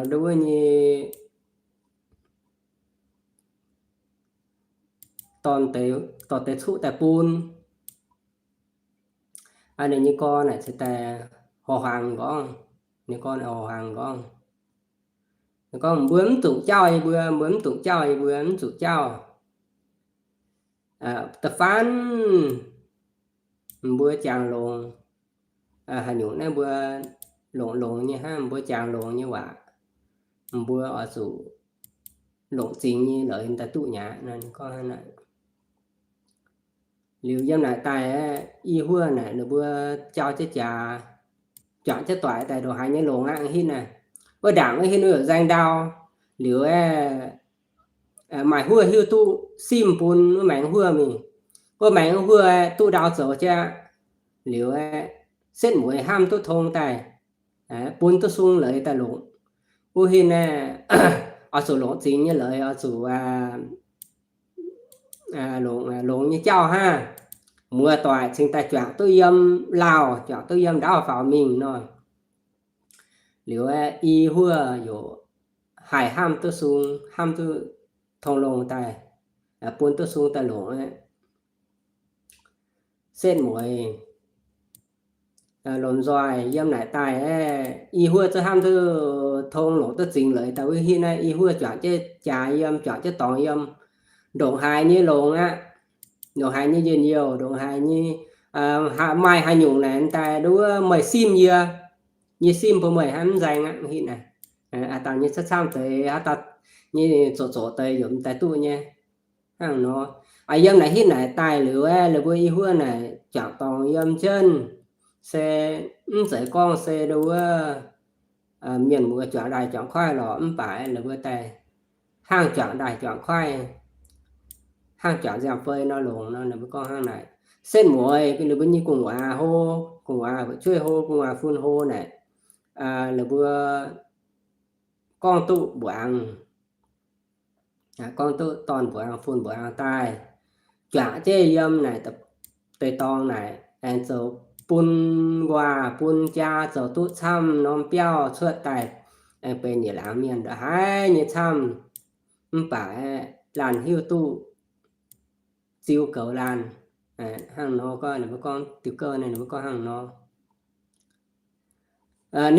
ndau wuov nyei dorh deix cuqv daaih bun. Ninh nyei gorn naaic cingx daaih horc hangx nqorngv. Ninh gorn horc hangx nqorngv. Ninh gorngv, mbuo mv zuqc jauv yie mbuo, mbuo mv zuqc jauv yie mbuo, mv zuqc jauv. Da'faanh mbuo jangx longx, haaix nyungc naaiv mbuo longx longx nyei hnangv, mbuo jangx longx nyei waac, mbuo oix zuqc longc zingx nyei leiz daaih duqv mi'aqv. Ninh gorngv hnangv naaic. Liuz yiem naaic daaih, i huoqv naaic ninh mbuo jauv jienv jaax, juangc jienv doic daaih ndongc haaix nyei longx aqv, hitv naaiv. Wuov ndaangc wuov hitv wuov nzaeng ndau, liuz maaih huoqv hiuv duqv simv bun wuov maengx huoqv mingh. Wuov maengx huoqv duqv ndau zoux jaav, liuz setv mueiz hnamv duqv tong daaih, bun duqv sung leiz daaih longc. Wuov hitv naaiv oix zuqc longc zingx nyei leiz, oix zuqc longx nyei jauv hnangv. Muoz-doic cingx daaih juangc duqv yiem lauh, juangc duqv yiem ndaauv faaux mingh nor. Liuz i huoqv yaac haih hnamv duqv sung, hnamv duqv tong longx daaih, bun duqv sung daaih longc aqv. Setv mueiz lomh nzoih yiem naaic daaih, i huoqv zungv hnamv duqv tong longc duqv zingx leiz daaih. Wuov hitv naaiv i huoqv juangc jienv jaax yiem, juangc jienv dorngx yiem, ndongc haaix nyei longx aqv, ndongc haaix nyei njien-youh, ndongc haaix nyei maaih haaix nyungc naaic daaih nduov meih simv yie, yie simv bun meih hnangv mv nzaeng aqv. Hitv naaic haaix dauh nyei camv-camv deix, haaix dauh nyei zoqc zoqc deix yaac daaih duqv nyei. Hnangv nor, yiem naaic hitv naaic daaih liuz, ninh mbuo i huoqv naaic juangc dorngx yiem jienv, se mv zeiz gorngv se nduov mienh muoz juangc ndaaih juangc koiv lorqc, mv baac ninh mbuo daaih hnangv juangc ndaaih juangc koiv, hnangv juangc nziaamv-fei nor longx nor. Ninh mbuo gorngv hnangv naaic, setv mueiz ninh mbuo nyei gu'nguaaz hlo, gu'nguaaz fu'jueiv hlo, gu'nguaaz fun hlo naaic, ninh mbuo gorngv duqv mbuoqc a'ng, gorngv duqv dorn mbuoqc a'ng, fun mbuoqc a'ng daaih, juangc jienv yiem naaic deix dorngx naaic, aengx zoux bun nquaah bun jaa zoux duqv camv norm biauv cuotv daaih, aengx benx yietc laangz mienh ndongc haaix nyei camv, mv baac laanh hiuv duqv ziux goux laanh. Hnangv nor gorngv, ninh mbuo gorngv diuh gouv naaiv, ninh mbuo gorngv hnangv nor.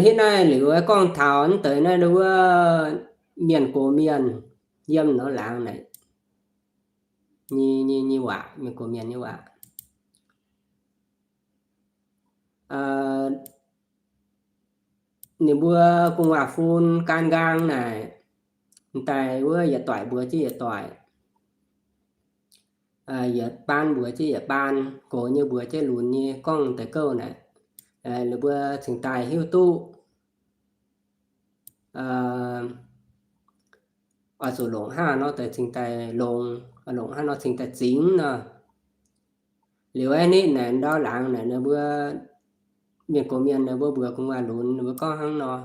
Hitv naaiv liuz gorngv taux naaiv deix wuov mienh gox mienh yiem norm laangz naaic nyei, nyei, nyei waac, mienh gox mienh nyei waac. Ninh mbuo gu'nguaaz fun gan nqaang naaic, daaih wuov yietc doic mbuox jienv yietc doic, yietc baan mbuox jienv yietc baan, gox nyei mbuox jienv lunx nyei, gorngv deix gouv naaic, ninh mbuo cingx daaih hiuv duqv oix zuqc longc hnangv nor deix cingx daaih longx, longc hnangv nor cingx daaih zingx nor. Liuz aeqv, nitv naaic ndau laangz naaic ninh mbuo mienh gox mienh ninh mbuo mbuox gu'nguaaz lunx ninh mbuo gorngv hnangv nor,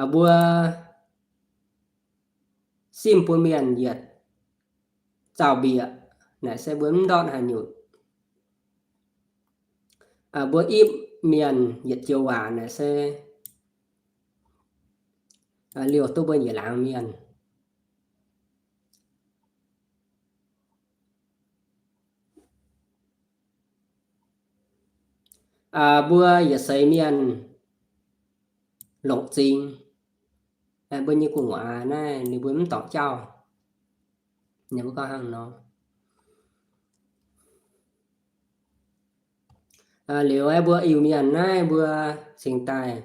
mbuo simv bun mienh yietc zaux-mbiec naaic se mbuo mv ndortv haaix nyungc. Mbuo ipv mienh yietc joux waac naaic se liouh duqv mbuo yietc laangz mienh. Mbuo yietc seix mienh longc zingx, mbuo nyei gu'nguaaz naaiv ninh mbuo mv dorngc jauv. Ninh mbuo gorngv hnangv nor. Liuz aeqv, mbuo Iu-Mienh naaiv mbuo cingx daaih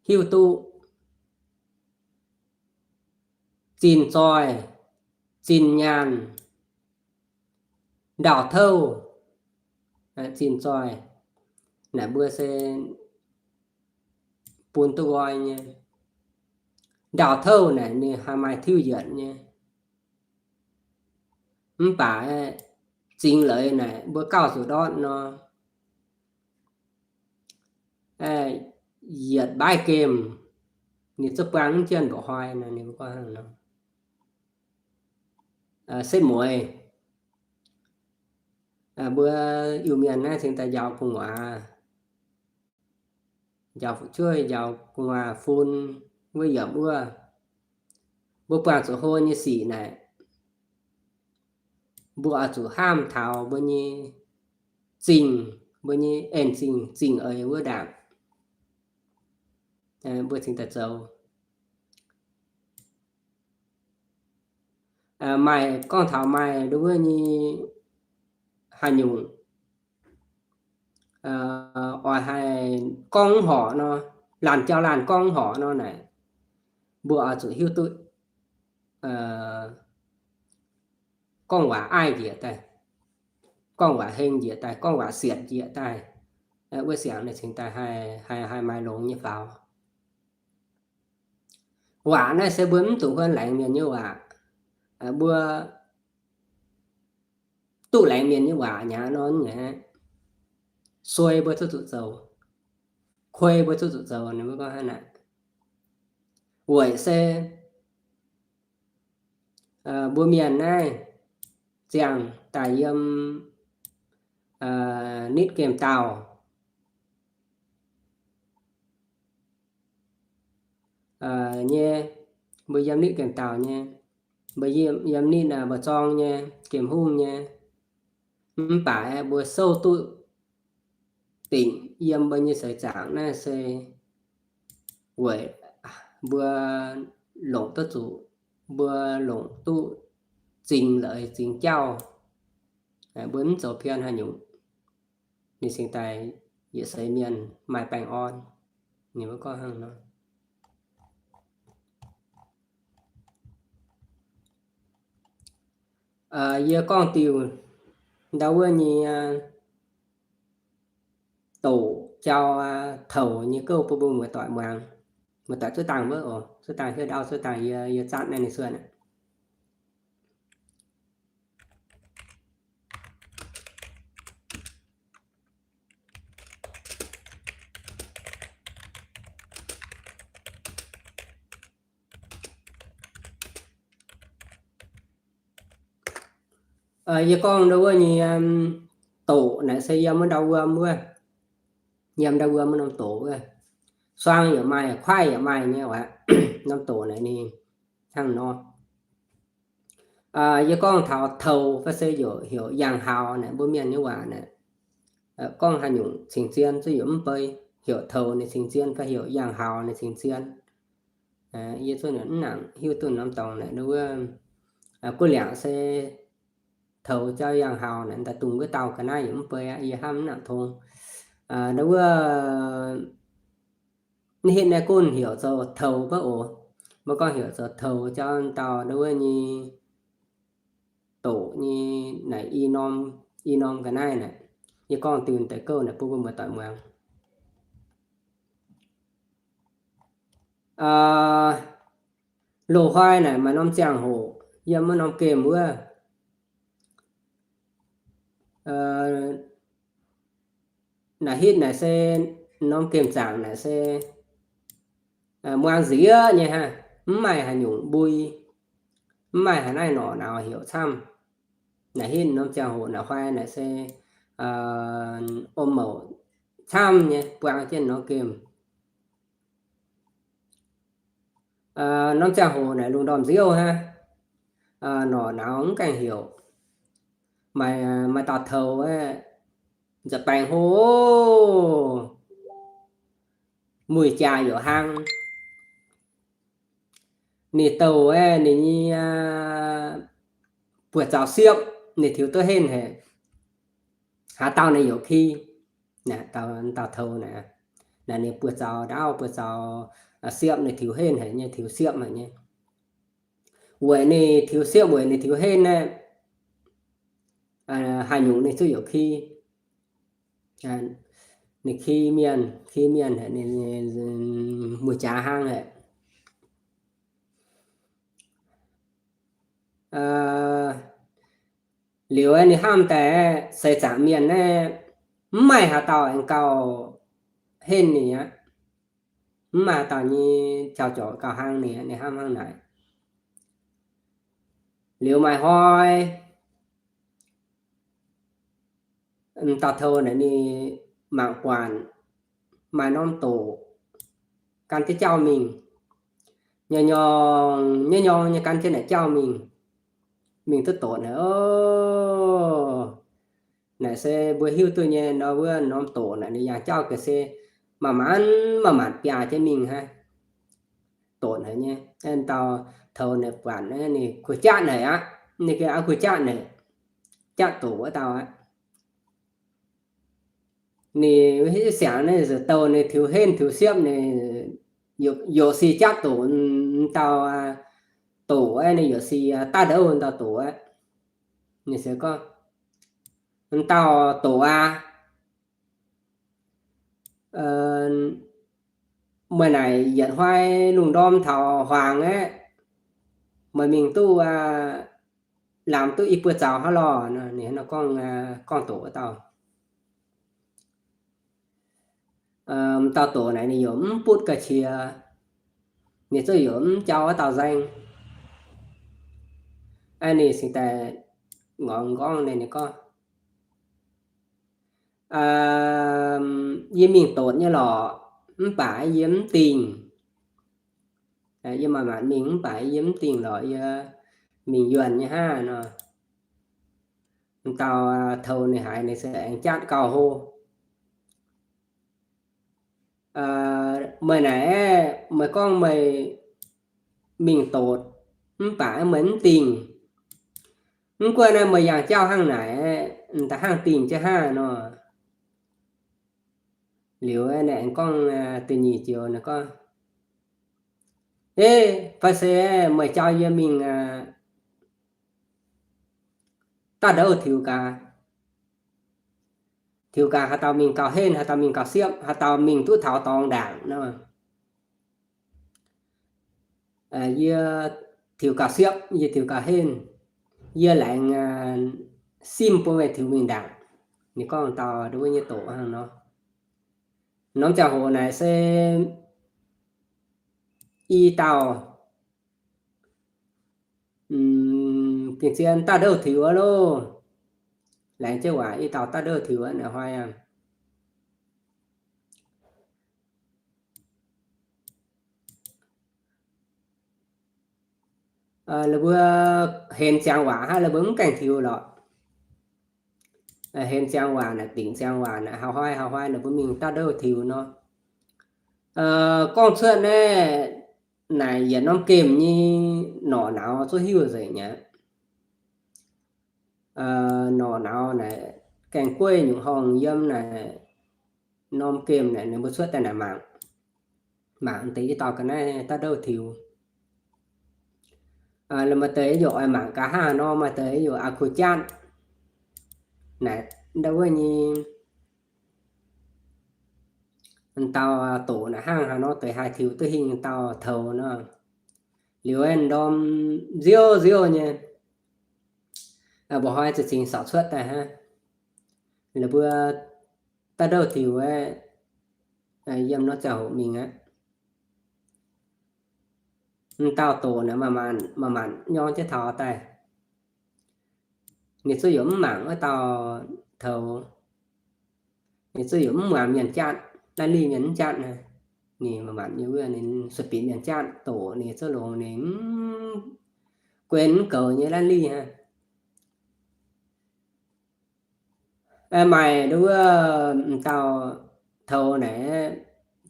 hiuv duqv zinh zoih, zinh nyaanh, ndau-touv, zinh zoih naaic mbuo se bun duqv nqoi nyei. Ndau-touv naaic ninh haih maaih tiuv yietc nyei. Mv baac zingx leiz naaic mbuo gauh zuqc ndortv nor, yietc baav gemh ninh zungv buang mv jienv mbuoqc hnoi nor, ninh mbuo gorngv hnangv nor. Setv mueiz, mbuo Iu-Mienh naaiv cingx daaih njaaux gu'nguaaz, njaaux fu'jueiv, njaaux gu'nguaaz fun wuov yiemc wuov, mbuo buangh zuqc hlo nyei sic naaic, mbuo oix zuqc haamv taux mbuo nyei zingh, mbuo nyei en zingh, zingh eix wuov ndaangc, mbuo cingx daaih zoux. Maaih gorngv taux maaih nduov wuov nyei haaix nyungc oix haih gorngv mv horc nor, laanh jauv-laanh gorngv mv horc nor naaic, mbuo oix zuqc hiuv duqv gorngv waac aiv njiec daaih, gorngv waac heng njiec daaih, gorngv waac sietc njiec daaih, wuov siangx ninh cingx daaih haih, haih maaih longx nyei faaux. Waac naaiv se mbuo mv dungx huon laengz mienh nyei waac. Mbuo duqv laengz mienh nyei waac nyei nor, suei mbuo zuqc zoux, kuei mbuo zuqc zoux, ninh mbuo gorngv hnangv naaic. Weic se mbuo mienh naaiv ziangh daaih yiem nitv gemh dauh nyei, mbuo yiem nitv gemh dauh nyei, mbuo yiem nitv mbu'zorng nyei, gemh hungh nyei. Mv baac mbuo souv duqv dingc yiem mbuo nyei seix zaangc naaiv se weic mbuo longc duqv zuqc, mbuo longc duqv zingx leiz zingx jauv, mbuo mv zoux pien haaix nyungc, ninh cingx daaih yietc seix mienh maaih baengh orn. Ninh mbuo gorngv hnangv nor. Yie gorngv diuh ndau wuov nyei doqc jauv toux nyei gouv bun mbuo muoz-doic muangx. Muoz-doic zuov dangh wuov oc, zuov dangh hiuv ndau, zuov dangh yie, yie zatv naaiv ninh cuotv aqv. Yie gorngv ndau wuov nyei doqc naaic se yiem wuov ndau wuom wuov, yiem ndau wuom wuov norm doqc wuov. Suang yaac maaih, kuaaiv yaac maaih nyei aqv. Norm doqc naaic ninh hnangv nor. Yie gorngv taux toux fai se yaac heuc yangh hauz naaic, mbuo mienh nyei waac naaic, gorngv haaix nyungc cingx zien zuqc yaac mv bei, heuc toux ninh cingx zien fai heuc yangh hauz ninh cingx zien. Yie zuqc mv nangc hiuv duqv norm dorngx naaic, wuov guv liangc se toux jauv yangh hauz naaic, daaih dungx wuov dauh ga'naaiv yaac mv bei aqv, yie hnamv mv nangc tong. Wuov hitv naaiv gunv heuc zoux toux baav oc. Mbuo gorngv heuc zoux toux jauv dauh wuov nyei doqc nyei naaic i norm, i norm ga'naaiv naaic. Yie gorngv diuh deix gouv naaic bun mbuo muoz-doic muangx. Loz-hnoi naaic maaih norm ziangh hoc yiem wuov norm gemh wuov. Naaic hitv naaic se norm gemh zaangc naaic se muangx nziex nyei hnangv, mv maaih haaix nyungc mbui, mv maaih haaix naaiv norqc nauz heuc camv. Naaic hitv norm ziangh hoc naaic hnoi naaic se om mouc camv nyei buang jienv norm gemh. Norm ziangh hoc naaic lungh ndorm nziouv hnangv, norqc nauz mv gaengh heuc. Maaih, maaih dauh toux aeqv, nza'baengx hlo, muic jaax youc hlang. Ninh douh aeqv, ninh nyei buoz-zaux siepv ninh tiux duqv henv haic. Haaix dauh ninh youc ki, dauh toux naaic, naaic ninh buoz-zaux ndaauv, buoz-zaux siepv ninh tiux henv haic nyei, tiux siepv haic nyei. Weic ninh tiux siepv, weic ninh tiux henv aeqv, haaix nyungc ninh zuqc youc ki. Ninh ki mienh, ki mienh haic, ninh muoz-jaax hnangv haic. Liuz ninh hnamv daaih, seix zaangc mienh naaiv mv maaih haaix dauh aengx gauh henv ninh aqv. Mv maaih haaix dauh nyei jauv-jorqc gauh hnangv ninh aqv, ninh hnamv hnangv naaic. Liuz maaih hnoi, dauh Toux naaic ninh mangc buatc maaih norm doqc gan jienv jauv mingh, nyorng nyorng nyorng nyorng nyei gan jienv naaic jauv mingh, mingh duqv doqc naaic, o, naaic se mbuo hiuv duqv nyei nor, wuov norm doqc naaic ninh yangh jauv ga'sie maaih maanc maaih maanc biaa jienv mingh hnangv. Doqc naaic nyei, dauh Toux naaic buatc ninh kuh jatv naaic aqv. Ninh gengh kuh jatv naaic, jatv doqc wuov dauh aqv. Ninh siangx naaiv zuqc douh ninh tiux henv tiux siepv ninh, yaac si jatv doqc, dauh doqc aqv, ninh yaac si daaih ndouv dauh doqc aqv. Ninh se gorngv, dauh doqc aac, meih naaic yietc hnoi lungh ndorm taux hmuangx aqv, meih mingh duqv lamh duqv i buo zaux hnangv lorh. Ninh gorngv, gorngv doqc wuov dauh. Dauh doqc naaic ninh yaac mv butv ga'qiex, ninh zungv yaac mv jauv wuov dauh nzaeng. Ninh cingx daaih ngorc nqorngv ninh, ninh gorngv, yie mingh doqc nyei lorqc, mv baac yie mv dingh. Yie maaih maanc mingh mv baac yie mv dingh lorqc, yie mingh yuonh nyei hnangv nor. Dauh Toux ninh haiz ninh se aengx jatv gauh hlo. Meih naaic, meih gorngv meih mingh doqc, mv baac meih mv dingh. Mv gunv naaiv meih yangh jauv hnangv naaic, m'daaih hnangv dingh jienv hnangv nor. Liuz naaic aengx gorngv da'nyeic joux naaic gorngv, Ei, fai se meih jauv yie mingh daaih ndouv tiux gaax. Tiux gaax haaix dauh mingh gauh henv, haaix dauh mingh gauh siepv, haaix dauh mingh duqv taux dorngx ndaangc nor. Yie tiux gauh siepv, yie tiux gauh henv, yie laengz simv bun meih tiux mingh ndaangc. Ninh gorngv dauh ndau wuov nyei doqc hnangv nor. Norm ziangh hoc naaic se i dauh gengh zien daaih ndouv tiux aqv loh. Laengz jienv waac i dauh daaih ndouv tiux aqv naaic hnoi aqv. La'buo henx ziangx waac hnangv, la'buo mv gaengh tiux lorqc. Henx ziangx waac naaic, dingc ziangx waac naaic, hauv hnoi hauv hnoi la'buo mingh daaih ndouv tiux nor. Gorngv cuotv naaiv naaic yietc norm gemh nyei norqc nauz zungv hiuv nzengc aqv. Norqc nauz naaic gaengh gueiv nyungc horngh yiem naaic norm gemh naaic ninh mbuo cuotv daaih naaic mangc, mangc deix i dauh ga'naaiv daaih ndouv tiux. Maaih deix yaac oix mangc gaax hnangv nor, maaih deix yaac aqc kuh jatv naaic ndau wuov nyei. Dauh doqc naaic hnangv haaix nor deix haih tiux duqv hingh dauh toux nor. Liuz aeqv, ndorm nziouv nziouv nyei, mba'hnoi za'gengh sorc cuotv daaih hnangv. La'buo daaih ndouv tiux aeqv, yiem norm ziangh hoc mingh aqv. M'dauh doqc naaic maaih maanc nyorng jienv taux daaih. Ninh zungv yaac mv mangc wuov dauh toux. Ninh zungv yaac mv muangx mienh jatv, naaiv lih mienh mv jatv naaiv. Ninh maaih maanc nyei wuov, ninh sueih bieqc mienh jatv doqc, ninh zungv longx, ninh mv guen mv goux nyei naaiv lih hnangv. Maaih nduov wuov m'dauh toux naaic,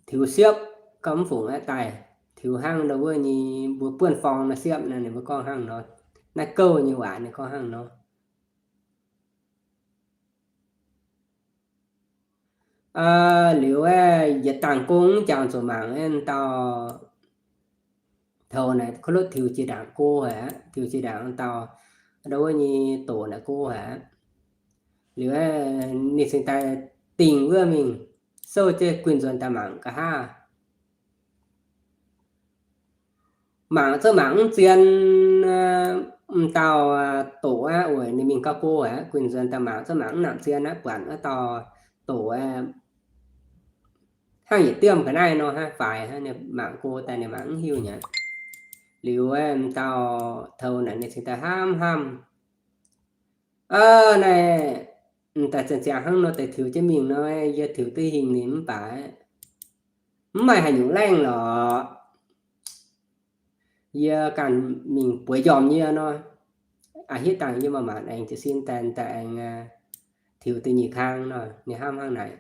tiux siepv, gorngv mv fungc aeqv, daaih tiux hnangv nduov wuov nyei mbuo buonv forng naaiv siepv naaiv, ninh mbuo gorngv hnangv nor. Naaiv gouv nyei waac ninh gorngv hnangv nor. Liuz aeqv, yietc dangh gong jangx zuqc mangc aeqv, dauh toux naaic kuv lutv tiux jiex ndaangc go haic aqv, tiux jiex ndaangc dauh nduov wuov nyei doqc naaic go haic aqv. Liuz aeqv, ninh cingx daaih dingc wuov mingh, souv jienv guinh nzuonx daaih mangc nqa'haav. Mangc zungv mangc mv zien, m'dauh doqc aqv, weic ninh mingh gauh go aqv, guinh nzuonx daaih mangc zungv mangc mv nangc zien aqv, buatc wuov dauh doqc aqv, hnangv yietc diemv ga'naaiv nor hnangv, faix hnangv, ninh mangc go daaih ninh mangc mv hiuv nyei. Liuz m'dauh toux naaic ninh cingx daaih hnamv hnamv, Aav, naaiv m'daaih ziangh ziangh hnangv nor deix tiux jienv mingh nor, yie tiux duqv hingh ninh mv baac mv maaih haaix nyungc laengh lorqc. Yie ganh mingh bueix njormh yie nor, a'hitv dangh yie maaih maanc aengx jiez sin daaih, daaih aengx tiux da'nyeic kang nor, ninh hnamv hnangv naaic.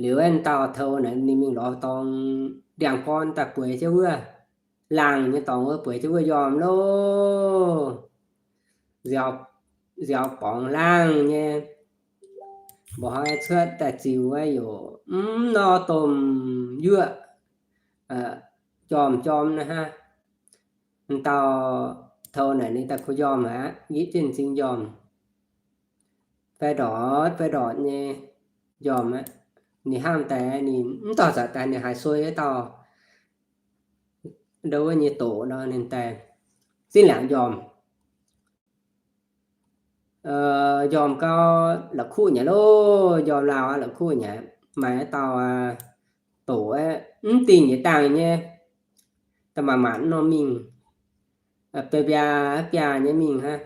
Liuz aeqv, dauh toux naaic ninh mingh lorz dorngx ndiangx-gorn daaih bueix jienv wuov, laangh nyei dorngx wuov bueix jienv wuov njormh loh. Nziaaux, nziaaux borngz laangh nyei, mba'hnoi cuotv daaih ziux wuov youc mv nor domh yuoqv, jorm jorm naaiv hnangv. Dauh toux naaic ninh daaih kuh njormh aqv, yipv jienv m'zing njormh, fai ndortv fai ndortv nyei njormh aqv. Ninh hnamv daaih ninh mv dorh zanc daaih ninh haiz suei wuov dauh, ndo wuov nyei doqc nor, ninh daaih zinh laangc njormh. Njormh gau, la'kuqv nyei loh, njormh lauh aqv, la'kuqv nyei. Maaih wuov dauh doqc aeqv, mv dingh yietc dangh nyei, da'maanc maanc norm mingh, biaa biaa biaa nyei mingh hnangv.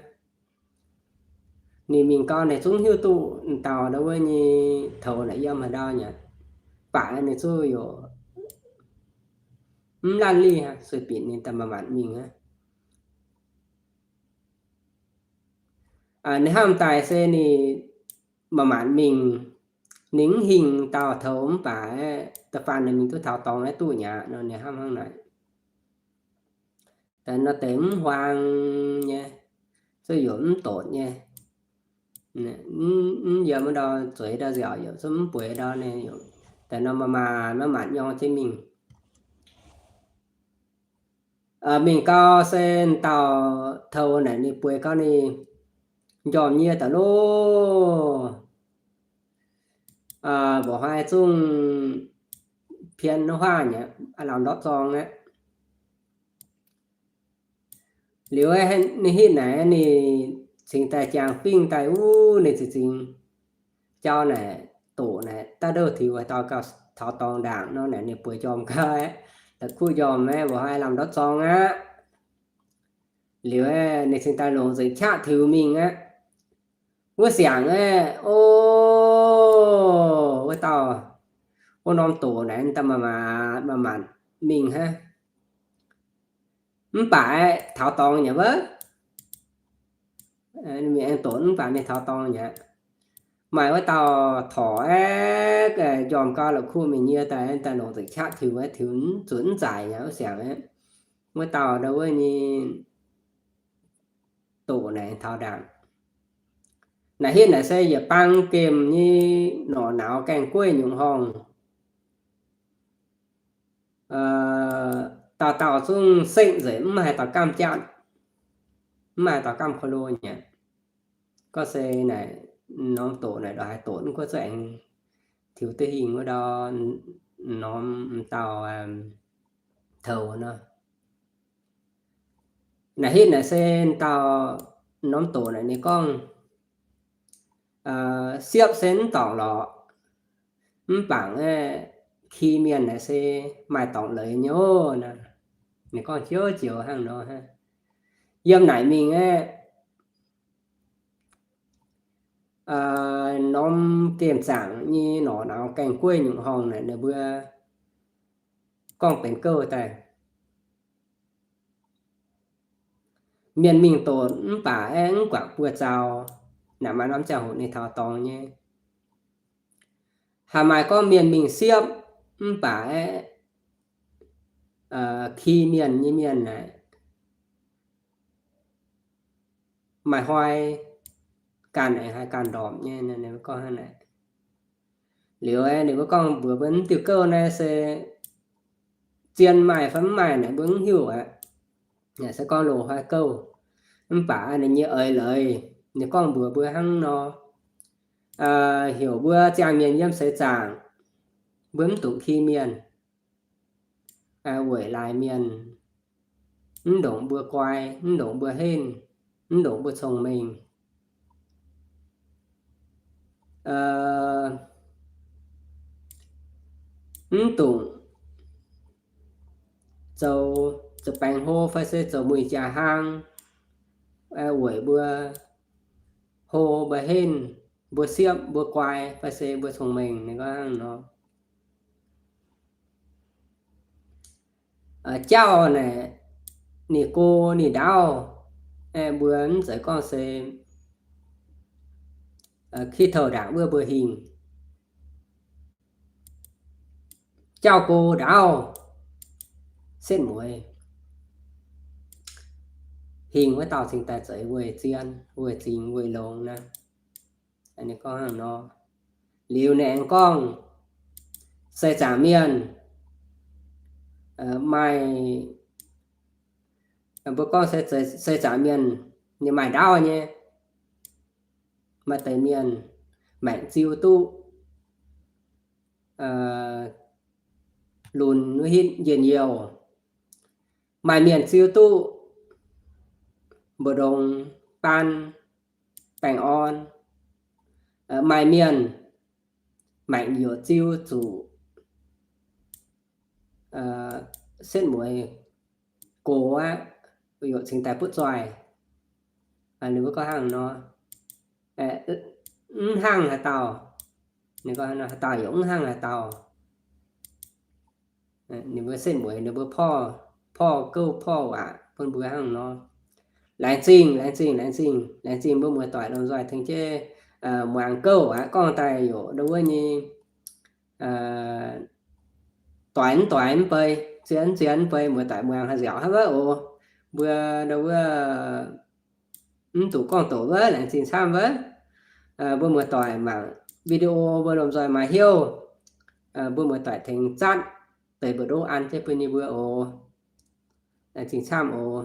Ninh mingh gau, ninh zungv hiuv duqv dauh ndo wuov nyei toux naaic yiem haaix ndau nyei, baac ninh zungv youc mv lanv liv hnangv, sueih binc ninh da'maanc maanc mingh hnangv. Ninh hnamv daaih se ninh maanc maanc mingh, ninh mv hingh dauh toux mv baac aeqv, da'faanh ninh mingh duqv taux dorngx aeqv duqv nyei aqv nor, ninh hnamv hnangv naaic. Daaih nor deix mv huaang nyei, zuqc youc mv dotc nyei, mv yiem wuov ndau zueiz ndau nziaauc youc, zuqc mv bueix ndau ninh youc, daaih nor maanc maanc nyorng jienv mingh. Mingh gau se dauh toux naaic ninh bueix gau ninh njormh nyie daaih loh. Mba'hnoi zungv pien huaav nyei, lamh ndortv zorng aqv. Liuz ninh hitv naaic ninh cingx daaih jangx fingx daaih wuov, ninh zingx zingx jauv naaic, doqc naaic daaih ndouh tiux haaix dauh gauh taux dorngx ndaangc nor naaic, ninh bueix njormh gau aqv, da'kuqv njormh aqv, mba'hnoi lamh ndortv zorng aqv. Liuz ninh cingx daaih longc nzengc qaqv tiux mingh aqv. Wuov siangx aeqv, o, wuov dauh, wuov norm doqc naaic daaih maanc maanc mingh hnangv. Mv baac aeqv, taux dorngx nyei wuov, mingh aengx doqc mv baac ninh taux dorngx nyei aqv. Maaih wuov dauh torc aeqv, njormh gau la'kuqv mingh nyie daaih, daaih longc nzengc qaqv tiux, tiux mv zuqc mv zaaic nyei wuov siangx aeqv. Wuov dauh ndo wuov nyei doqc naaic taux ndaangc. Naaic hitv naaic se yietc bang gemh nyei norqc nauz gaengh gueiv nyungc horngh. Dauh dauh zungv sekv nzengc, mv haaix dauh gamh jatv, mv haaix dauh gamh ko lo nyei. Gorngv se naaic norm doqc naaic ndongc haaix doqc mv guoqv zungv aengx tiux duqv hingh wuov ndau norm m'dauh toux nor. Naaic hitv naaic se dauh norm doqc naaic ninh gorngv, siepv se mv dorngc lorqc, mv baac aeqv, ki mienh naaic se maaih dorngc leiz nyei oc. Ninh gorngv joux joux hnangv nor hnangv. Yiem naaic mingh aeqv, norm gemh zaangc nyei norqc nauz gaengh gueiv nyungc horngh naaic ninh mbuo gorngv benx gouv daaih. Mienh mingh doqc mv baac aeqv, mv guangc buoz-zaux, naaic maaih norm ziangh hoc ninh taux dorngx nyei. Haaix maaih gorngv mienh mingh siepv mv baac aeqv, ki mienh nyei mienh naaic maaih hnoi ganh aengx haih ganh ndorpc nyei. Ninh mbuo gorngv hnangv naaic. Liuz ninh mbuo gorngv mbuox mbuo, mv diuh gouv naaiv se zien maaih fai mv maaih naaic mbuo mv hiuv aqv. Naaic se gorngv loz-hnoi gouv. Mv baac ninh nyei eix leiz, ninh gorngv mbuox mbuo hnangv nor. heuc mbuo ziangh mienh yiem seix zaangc, mbuo mv dungx ki mienh, weic laaix mienh mv ndongc mbuo guai, mv ndongc mbuo henv, mv ndongc mbuo cong-mengh. Mv dungx zoux, zoux baengc hlo fai se zoux mueic jaax hlang, weic mbuo hlo, mbuo henv, mbuo siepv, mbuo guai fai se mbuo cong-mengh. Ninh gorngv hnangv nor. Jauv naaic ninh go ninh ndaauv, mbuo mv zeiz gorngv se ki touh ndaangc wuov mbuo hingh. Jauv go ndaauv setv mueiz, hingh wuov dauh cingx daaih zeiz weih zien, weih zingx, weih longx naaiv. Ninh gorngv hnangv nor. Liuz ninh aengx gorngv, seix zaangc mienh maaih, mbuo gorngv se seix zaangc mienh ninh maaih ndaauv nyei. Maaih deix mienh maengc ziu duqv lunx wuov hitv njien-youh. Maaih mienh ziu duqv mbu'ndongx baan baengh orn. Maaih mienh maengc youc ziu zuqc setv mueiz gox aqv, youc cingx daaih butv zoih. Ninh mbuo gorngv hnangv nor, mv hnangv haaix dauh. Ninh gorngv haaix dauh yaac mv hnangv haaix dauh. Ninh mbuo setv mueiz ninh mbuo porv, porv gouv porv waac bun mbuo hnangv nor. Laengz zingh, laengz zingh, laengz zingh, laengz zingh mbuo muoz-doic lomh nzoih tengx jienv muangx gouv aqv. Gorngv daaih youc ndau wuov nyei doix mv doix mv bei, zien mv zien mv bei, muoz-doic muangx haih nziaauc hnangv wuov oc. Mbuo ndau wuov mv zuqc gorngv doqc wuov, laengz zingh camv wuov. Mbuo muoz-doic mangc video mbuo lomh nzoih maaih hnyouv, mbuo muoz-doic tengx zatv deix mbu'ndongx an jienv bun ninh mbuo oc. Laengz zingh camv oc.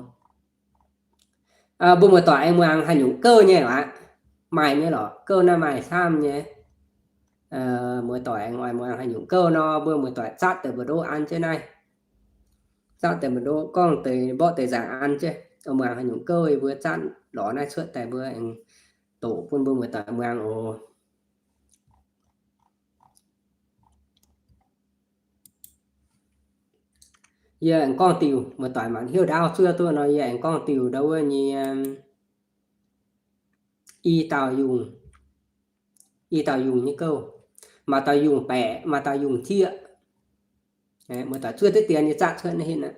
Mbuo muoz-doic aengx muangx haaix nyungc gouv nyei aqv. Maaih nyei lorqc, gouv naaiv maaih camv nyei. Muoz-doic aengx oix muangx haaix nyungc gouv nor, mbuo muoz-doic zatv deix mbu'ndongx an jienv naaiv. Zatv deix mbu'ndongx gorngv deix mborqv deix nzaangc an jienv, oix muangx haaix nyungc gouv yie mbuo zatv lorz naaiv cuotv daaih mbuo aengx doqc bun mbuo muoz-doic muangx oc. Yie aengx gorngv diuh, muoz-doic mangc hnyouv ndaauv zuov duqv nor, yie aengx gorngv diuh ndau wuov nyei i dauh yungh, i dauh yungh nyei gouv. Maaih dauh yungh baeqc, maaih dauh yungh jieqv. Muoz-doic zuov diqv dien nyei zatv cuotv naaiv hitv aqv.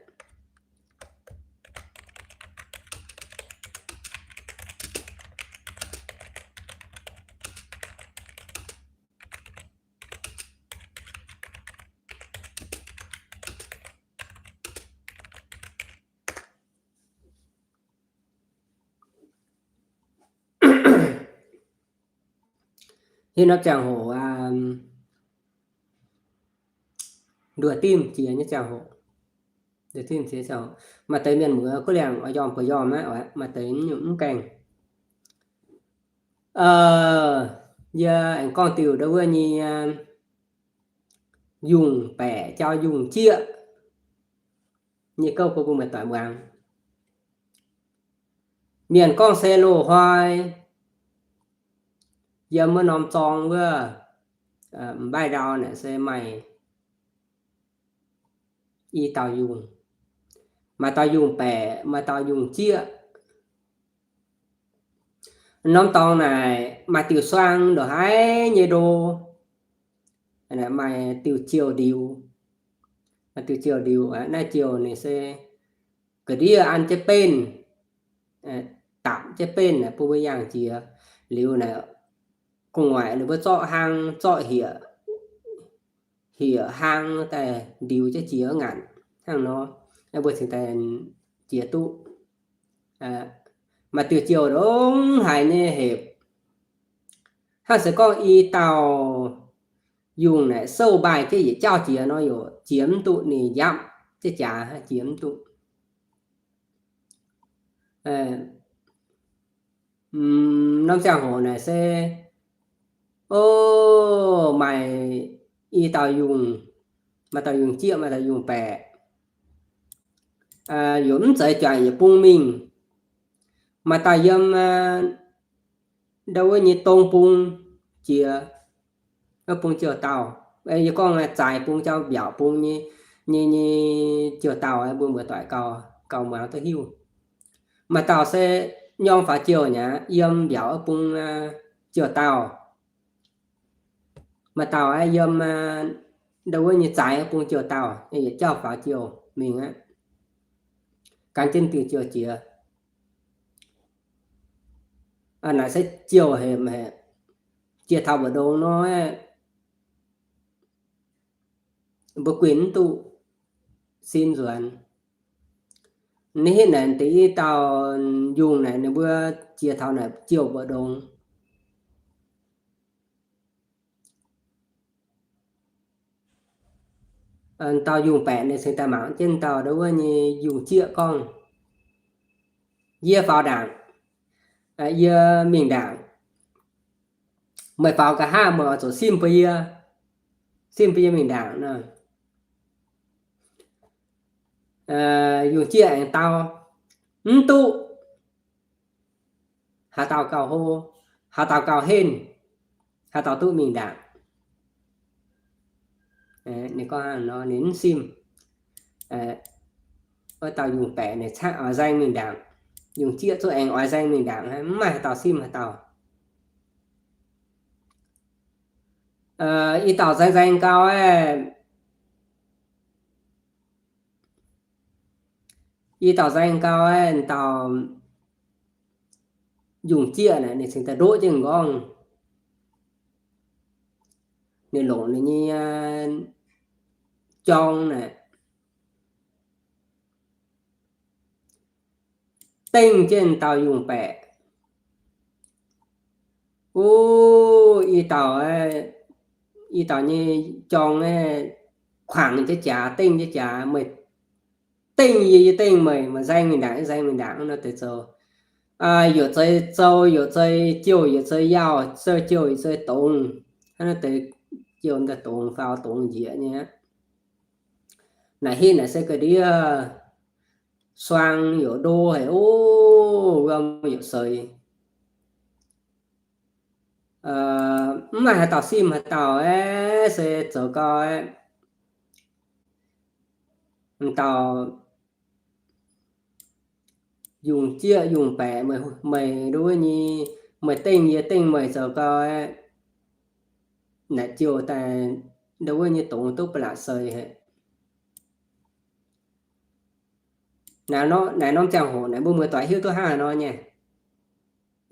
Hitv norm ziangh hoc, nduoh dimv jiex nyei ziangh hoc, nduoh dimv jiex ziangh hoc, maaih deix mienh muoz guv liangh oix yiem buo yiem aqv, maaih deix mv gaengh. Yie aengx gorngv diuh ndau wuov nyei yungh baeqc jauv yungh jieqv nyei gouv bun mbuo muoz-doic muangx. Mienh gorngv se loz-hnoi yiem wuov norm zorng wuov, m'nqaih ndau naaic se maaih i dauh yungh, maaih dauh yungh baeqc, maaih dauh yungh jieqv. Norm dorngx naaic maaih diuh suang ndongc haaix nyei ndo, maaih diuh jiouh ndiux, maaih diuh jiouh ndiux. Naaiv jiouh ninh se ga'ndiev an jienv benv, dapc jienv benv bun mbuo yangh jiex. Liuz naaic gu'nguaaic ninh mbuo zorqv hlang, zorqv hieqc, hieqc hlang daaih ndiux jienv jiex ngaanc hnangv nor, mbuo cingx daaih jiex duqv. Maaih diuh jiouh ndongc haaix nyei hepc. Hnangv se gorngv i dauh yungh naaic souv mbaih jienv yietc jauv jiex nor, yaac jiex mv duqv, ninh njapv jienv jaax jiex mv duqv. Norm ziangh hoc naaic se O, maaih i dauh yungh, maaih dauh yungh jieqv, maaih dauh yungh baeqc, yaac mv zeiz juangc yietc bung mingh. Maaih dauh yiem ndau wuov nyei dong bung jiex, wuov bung jiouh dauh. Yie gorngv zaaix bung jauv mbiaauc bung nyei, nyei, nyei jiouh dauh, mbuo muoz-doic gauh, gauh muangx duqv hiuv. Maaih dauh se nyorng faaux jiouh nyei, yiem mbiaauc wuov bung jiouh dauh. Maaih dauh yiem ndau wuov nyei zaaix wuov bung jiouh dauh, yietc jauv faaux jiouh mingh aqv. Gan jienv diuh jiouh jiex. Naaic se jiouh hepc haic, jiex taux mbu'ndongx nor, mbuo guinh mv duqv, sin nzuonx. Ninh hitv naaic deix i dauh yungh naaic, ninh mbuo jiex taux naaic jiouh mbu'ndongx. Dauh yungh baeqc ninh cingx daaih mangc jienv dauh ndau wuov nyei yungh jieqv gorngv, Yie faaux ndaangc, yie mingh ndaangc. Meih faaux nqa'haav meih oix zuqc simv bun yie, simv bun yie mingh ndaangc nor. Yungh jieqv aengx dau, Mv duqv. Haaix dauh gauh hlo, haaix dauh gauh henv, haaix dauh duqv mingh ndaangc. Ninh gorngv hnangv nor, ninh mv simv. Wuov dauh yungh baeqc ninh caqv oix nzaeng mingh ndaangc. Yungh jieqv zungv aengx oix nzaeng mingh ndaangc, mv maaih haaix dauh simv haaix dauh. I dauh nzaeng nzaeng gau aeqv, i dauh nzaeng gau aeqv, dauh yungh jieqv naaic ninh cingx daaih ndoqv jienv m'nqorngv. Ninh longc ninh nyei jorng naaic dengh jienv dauh yungh baeqc. O, i dauh, i dauh nyei jorng aeqv, kuangx jienv jaax, dengh jienv jaax, meih dengh yie, yie dengh meih, meih nzaeng mingh ndaangc, yie nzaeng mingh ndaangc nor deix zoux. Yaac zeiz zoux, yaac zeiz jouh, yaac zeiz yaauh, zeiz jouh yaac zeiz dongz. Hnangv naaiv deix jouh daaih dongz faaux dongz njiec nyei aqv. Naaic hitv naaic se ga'ndiev suang yaac ndo haic, o, wuom yaac seix. Mv maaih haaix dauh simv haaix dauh aeqv, se zoux gau aeqv, dauh yungh jieqv yungh baeqc, meih nduov nyei, meih dengh yie dengh meih zoux gau aeqv, naaic jouh daaih nduov nyei dongz duqv ba'laqc seix haic. Naaiv norm ziangh hoc naaic mbuo muoz-doic hiuv duqv hnangv haaix nor nyei.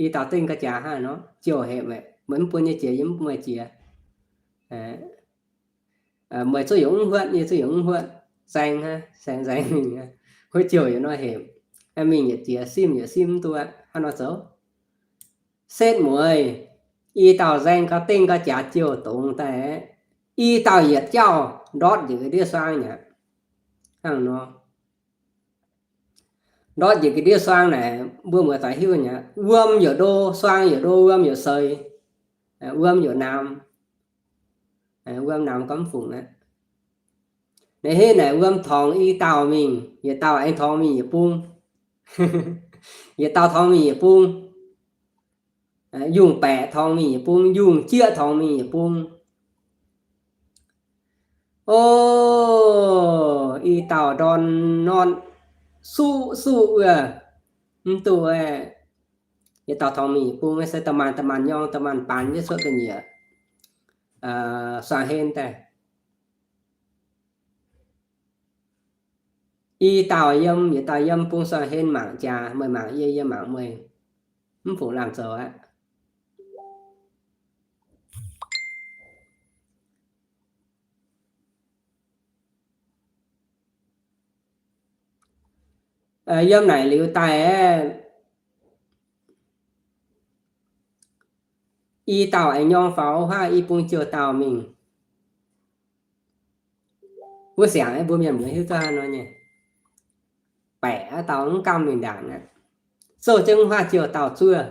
I dauh dengh ga'jaax hnangv haaix nor, jouh hepc, meih mv bun yie jiex, yie mv bun meih jiex. Meih zuqc yaac mv huotv, yie zuqc yaac mv huotv, nzaeng hnangv, nzaeng nzaeng mingh, huotv jouh yaac nor hepc, mingh yaac jiex, simv yaac simv mv duqv, hnangv nor zoux. Setv mueiz, i dauh nzaeng gau dengh ga'jaax jouh dongz daaih, i dauh yietc jauv ndortv njiec ga'ndiev suang aqv. Hnangv nor, ndortv njiec ga'ndiev suang naaic, mbuo muoz-doic hiuv nyei, wuom yaac ndo, suang yaac ndo, wuom yaac seix, wuom yaac namx, wuom namx gormx fungc aqv. Naaiv hitv naaic wuom torngx i dauh mingh, yietc dauh aengx torngx mingh yietc bung. Yietc dauh torngx mingh yietc bung. Yungh baeqc torngx mingh yietc bung, yungh jieqv torngx mingh yietc bung. O, i dauh ndorn norn suqv suqv wuov, mv duqv aeqv, yietc dauh torngx mingh yietc bung se da'maanc da'maanc nyorng da'maanc baanx jienv cuotv ga'nyiec suang henv daaih. I dauh yiem, yietc dauh yiem bung suang henv mangc jaax, meih mangc yie, yie mangc meih, mv fungc laangh zoux aqv. Yiem naaic liuz daaih aeqv, i dauh aengx nyorng faaux huaav i bung jouh dauh mingh. Wuov siangx mbuo mienh muoz hiuv duqv hnangv nor nyei. Baeqc wuov dauh mv gamh mingh ndaangc aqv. Zouv jienv huaav jouh dauh zuov.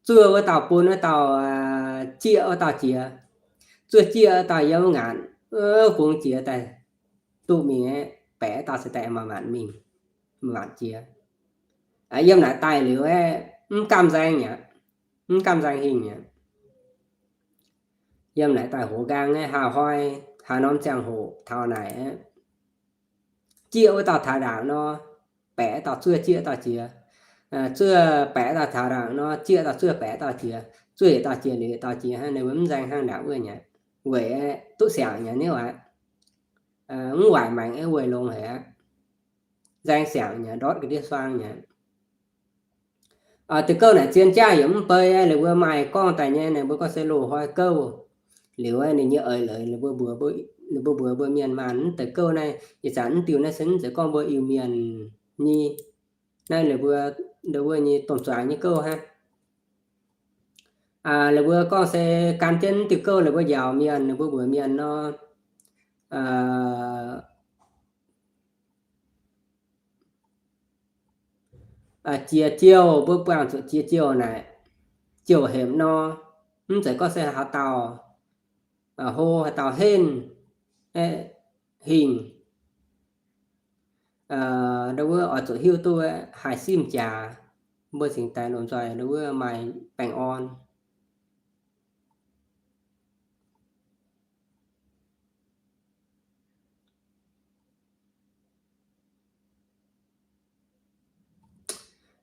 Zuov wuov dauh bun wuov dauh jieqv wuov dauh jiex, zuov jieqv wuov dauh yiem wuov ngaanc, bungx jiex daaih duqv mingh aeqv, baeqc wuov dauh se daaih maaih maanc mingh, maaih maanc jiex. Yiem naaic daaih liuz aeqv, mv gamh nzaeng aqv, mv gamh nzaeng hingh aqv. Yiem naaic daaih hoz nqaang aeqv, haaix hnoi, haaix norm ziangh hoc taux naaic aeqv, jieqv wuov dauh taux ndaangc nor, baeqc dauh zuov jieqv dauh jiex. Zuov baeqc dauh taux ndaangc nor, jieqv dauh zuov baeqc dauh jiex. Zuov yietc dauh jiex liuz yietc dauh jiex hnangv, ninh mbuo mv nzaeng hnangv ndaangc wuov nyei. Weic aeqv, duqv siangx nyei niouv aqv. Mv waaic maengc aeqv, weic longx haic aqv. Nzaeng siangx nyei, ndortv ga'ndiev suang nyei. Diuh gouv naaic zien jaav yaac mv bei aqv. Ninh mbuo maaih gorngv daaih nyei, ninh mbuo gorngv se loz-hnoi gouv. Liuz aeqv, ninh nyei eix leiz, ninh mbuo mbuox, ninh mbuo mbuox mbuo mienh maanh mv deix gouv naaiv, ih zanc mv diuh naaiv se mv zeiz gorngv mbuo Iu-Mienh nyei. Naaiv ninh mbuo, ninh mbuo nyei domh zuangx nyei gouv hnangv. Ninh mbuo gorngv se gan jienv mv diuh gouv ninh mbuo njaaux mienh, ninh mbuo mbuox mienh nor, jiex jouh, mbuo buangh zuqc jiex jouh naaic, jouh hepc nor, mv zeiz gorngv se haaix dauh hlo haaix dauh henv, hingh, ndo wuov oix zuqc hiuv duqv haih simv jaax, mbuo cingx daaih lomh nzoih ndo wuov maaih baengh orn.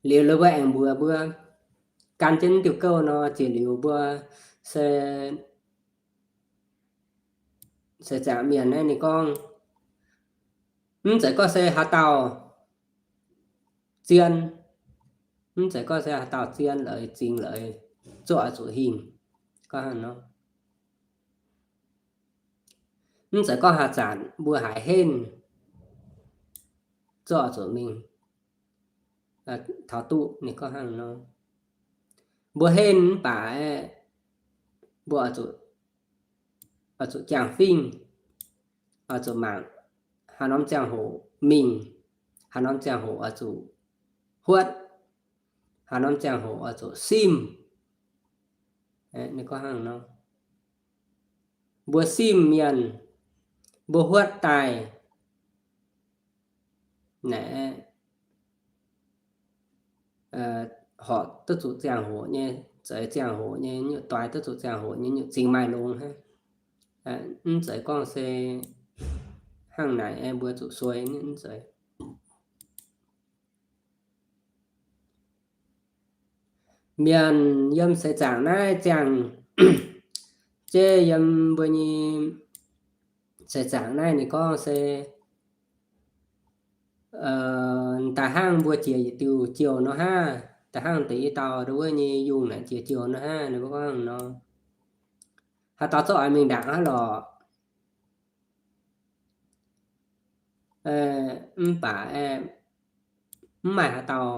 Liuz ninh mbuo aengx mbuox mbuo, gan jienv diuh gouv nor, jiex liuz mbuo se, se zaangc mienh naaiv ninh gorngv, mv zeiz gorngv se haaix dauh zien, mv zeiz gorngv se haaix dauh zien lorqc, zingx lorqc, zuoqv oix zuqc hingh. Gorngv hnangv nor, mv zeiz gorngv haaix zanc mbuo haiz henv, zuoqv oix zuqc mingh taux duqv. Ninh gorngv hnangv nor, mbuo henv mv baac aeqv, mbuo oix zuqc jangx fingx, oix zuqc mangc haaix norm ziangh hoc mingh, haaix norm ziangh hoc oix zuqc huotv, haaix norm ziangh hoc oix zuqc simv. Ninh gorngv hnangv nor, mbuo simv mienh, mbuo huotv daaih naaic, horpc duqv zuqc ziangh hoc nyei, zeix ziangh hoc nyei, nyungc doix duqv zuqc ziangh hoc nyei, nyungc zingx maaih longx hnangv. Mv zeiz gorngv se hnangv naaic mbuo zuqc suei, mv zeiz. Mienh yiem seix zaangc naaiv ziangh, jeiv yiem mbuo nyei seix zaangc naaiv ninh gorngv se, da'hnangv mbuo jiex yietc diuh jouh nor hnangv, da'hnangv deix i dauh ndo wuov nyei yungh naaic jiex jouh nor hnangv, ninh mbuo gorngv nor, haaix dauh zorqv oix mingh ndaangc hnangv lorqc. Mv baac mv maaih haaix dauh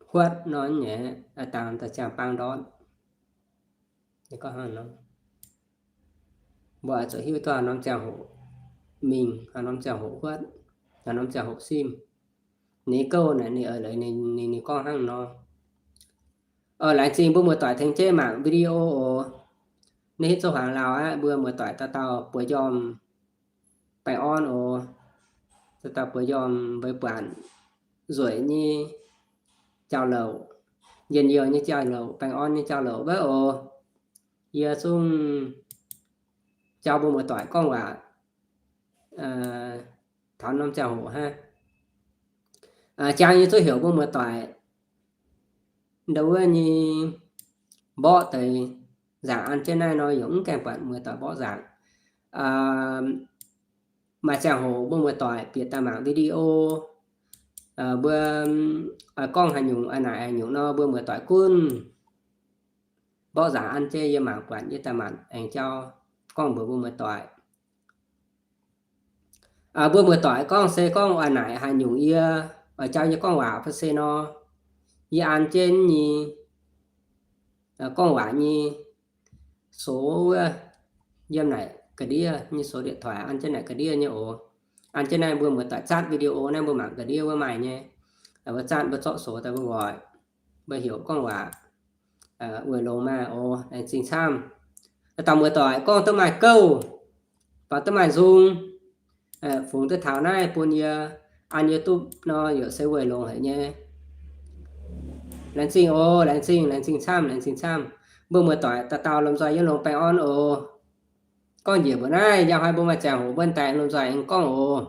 huotv nor nyei, dangh daaih ziangh bang ndortv. Gorngv hnangv nor, mbuo oix zuqc hiuv duqv haaix norm ziangh hoc mingh, haaix norm ziangh hoc huotv, haaix norm ziangh hoc simv. Ninh gouv naaic ninh eix leiz ninh, ninh gorngv hnangv nor. Laengz zingh mbuo muoz-doic tengx jeiv mangc video oc. Naaiv hitv zouv huaangx lauh aqv, mbuo muoz-doic dauh dauh bueix njormh baengh orn oc. Dauh dauh bueix njormh mbeix buatc nzueic nyei jauv-louc, njien-youh nyei jauv-louc, baengh orn nyei jauv-louc wuov oc. Yie zungv jauv mbuo muoz-doic gorngv waac taux norm ziangh hoc hnangv. Jangx yie zungv heuc mbuo muoz-doic ndo wuov nyei mborqv deix nzaangc an jienv naaiv nor, yaac mv gaengh buatc muoz-doic mborqv nzaangc. Maaih ziangh hoc mbuo muoz-doic bieqc daaih mangc video, mbuo oix gorngv haaix nyungc, oix naaic haaix nyungc nor, mbuo muoz-doic gunv mborqv nzaangc an jienv yie mangc buatc yie daaih maanc aengx jauv gorngv mbuox mbuo muoz-doic. Mbuo muoz-doic gorngv se gorngv oix naaic haaix nyungc yie, oix jauv yie gorngv waac fai se nor, yie an jienv nyei gorngv waac nyei số wuov, yiem naaic ga'ndiev nyei số điện thoại an jienv naaic ga'ndiev nyei oc. An jienv naaiv mbuo muoz-doic zatv video naaiv mbuo mangc ga'ndiev wuov maaih nyei. Mbuo zatv mbuo zorqv số daaih mbuo nqoic, mbuo heuc gorngv waac. weic longx maah oc. Laengz zingh camv. Dauh muoz-doic gorngv duqv maaih gouv, baaux duqv maaih nzung, fungx duqv taux naaiv bun yie an YouTube nor yaac se weic longx haic nyei. Laengz zingh oc, laengz zingh, laengz zingh camv, laengz zingh camv. Mbuo muoz-doic dauh dauh lomh nzoih yiem longx baengh orn oc. Gorngv njiec mbuo naaiv, njang hnoi mbuo maaih ziangh hoc mbuo daaih lomh nzoih aengx gorngv oc.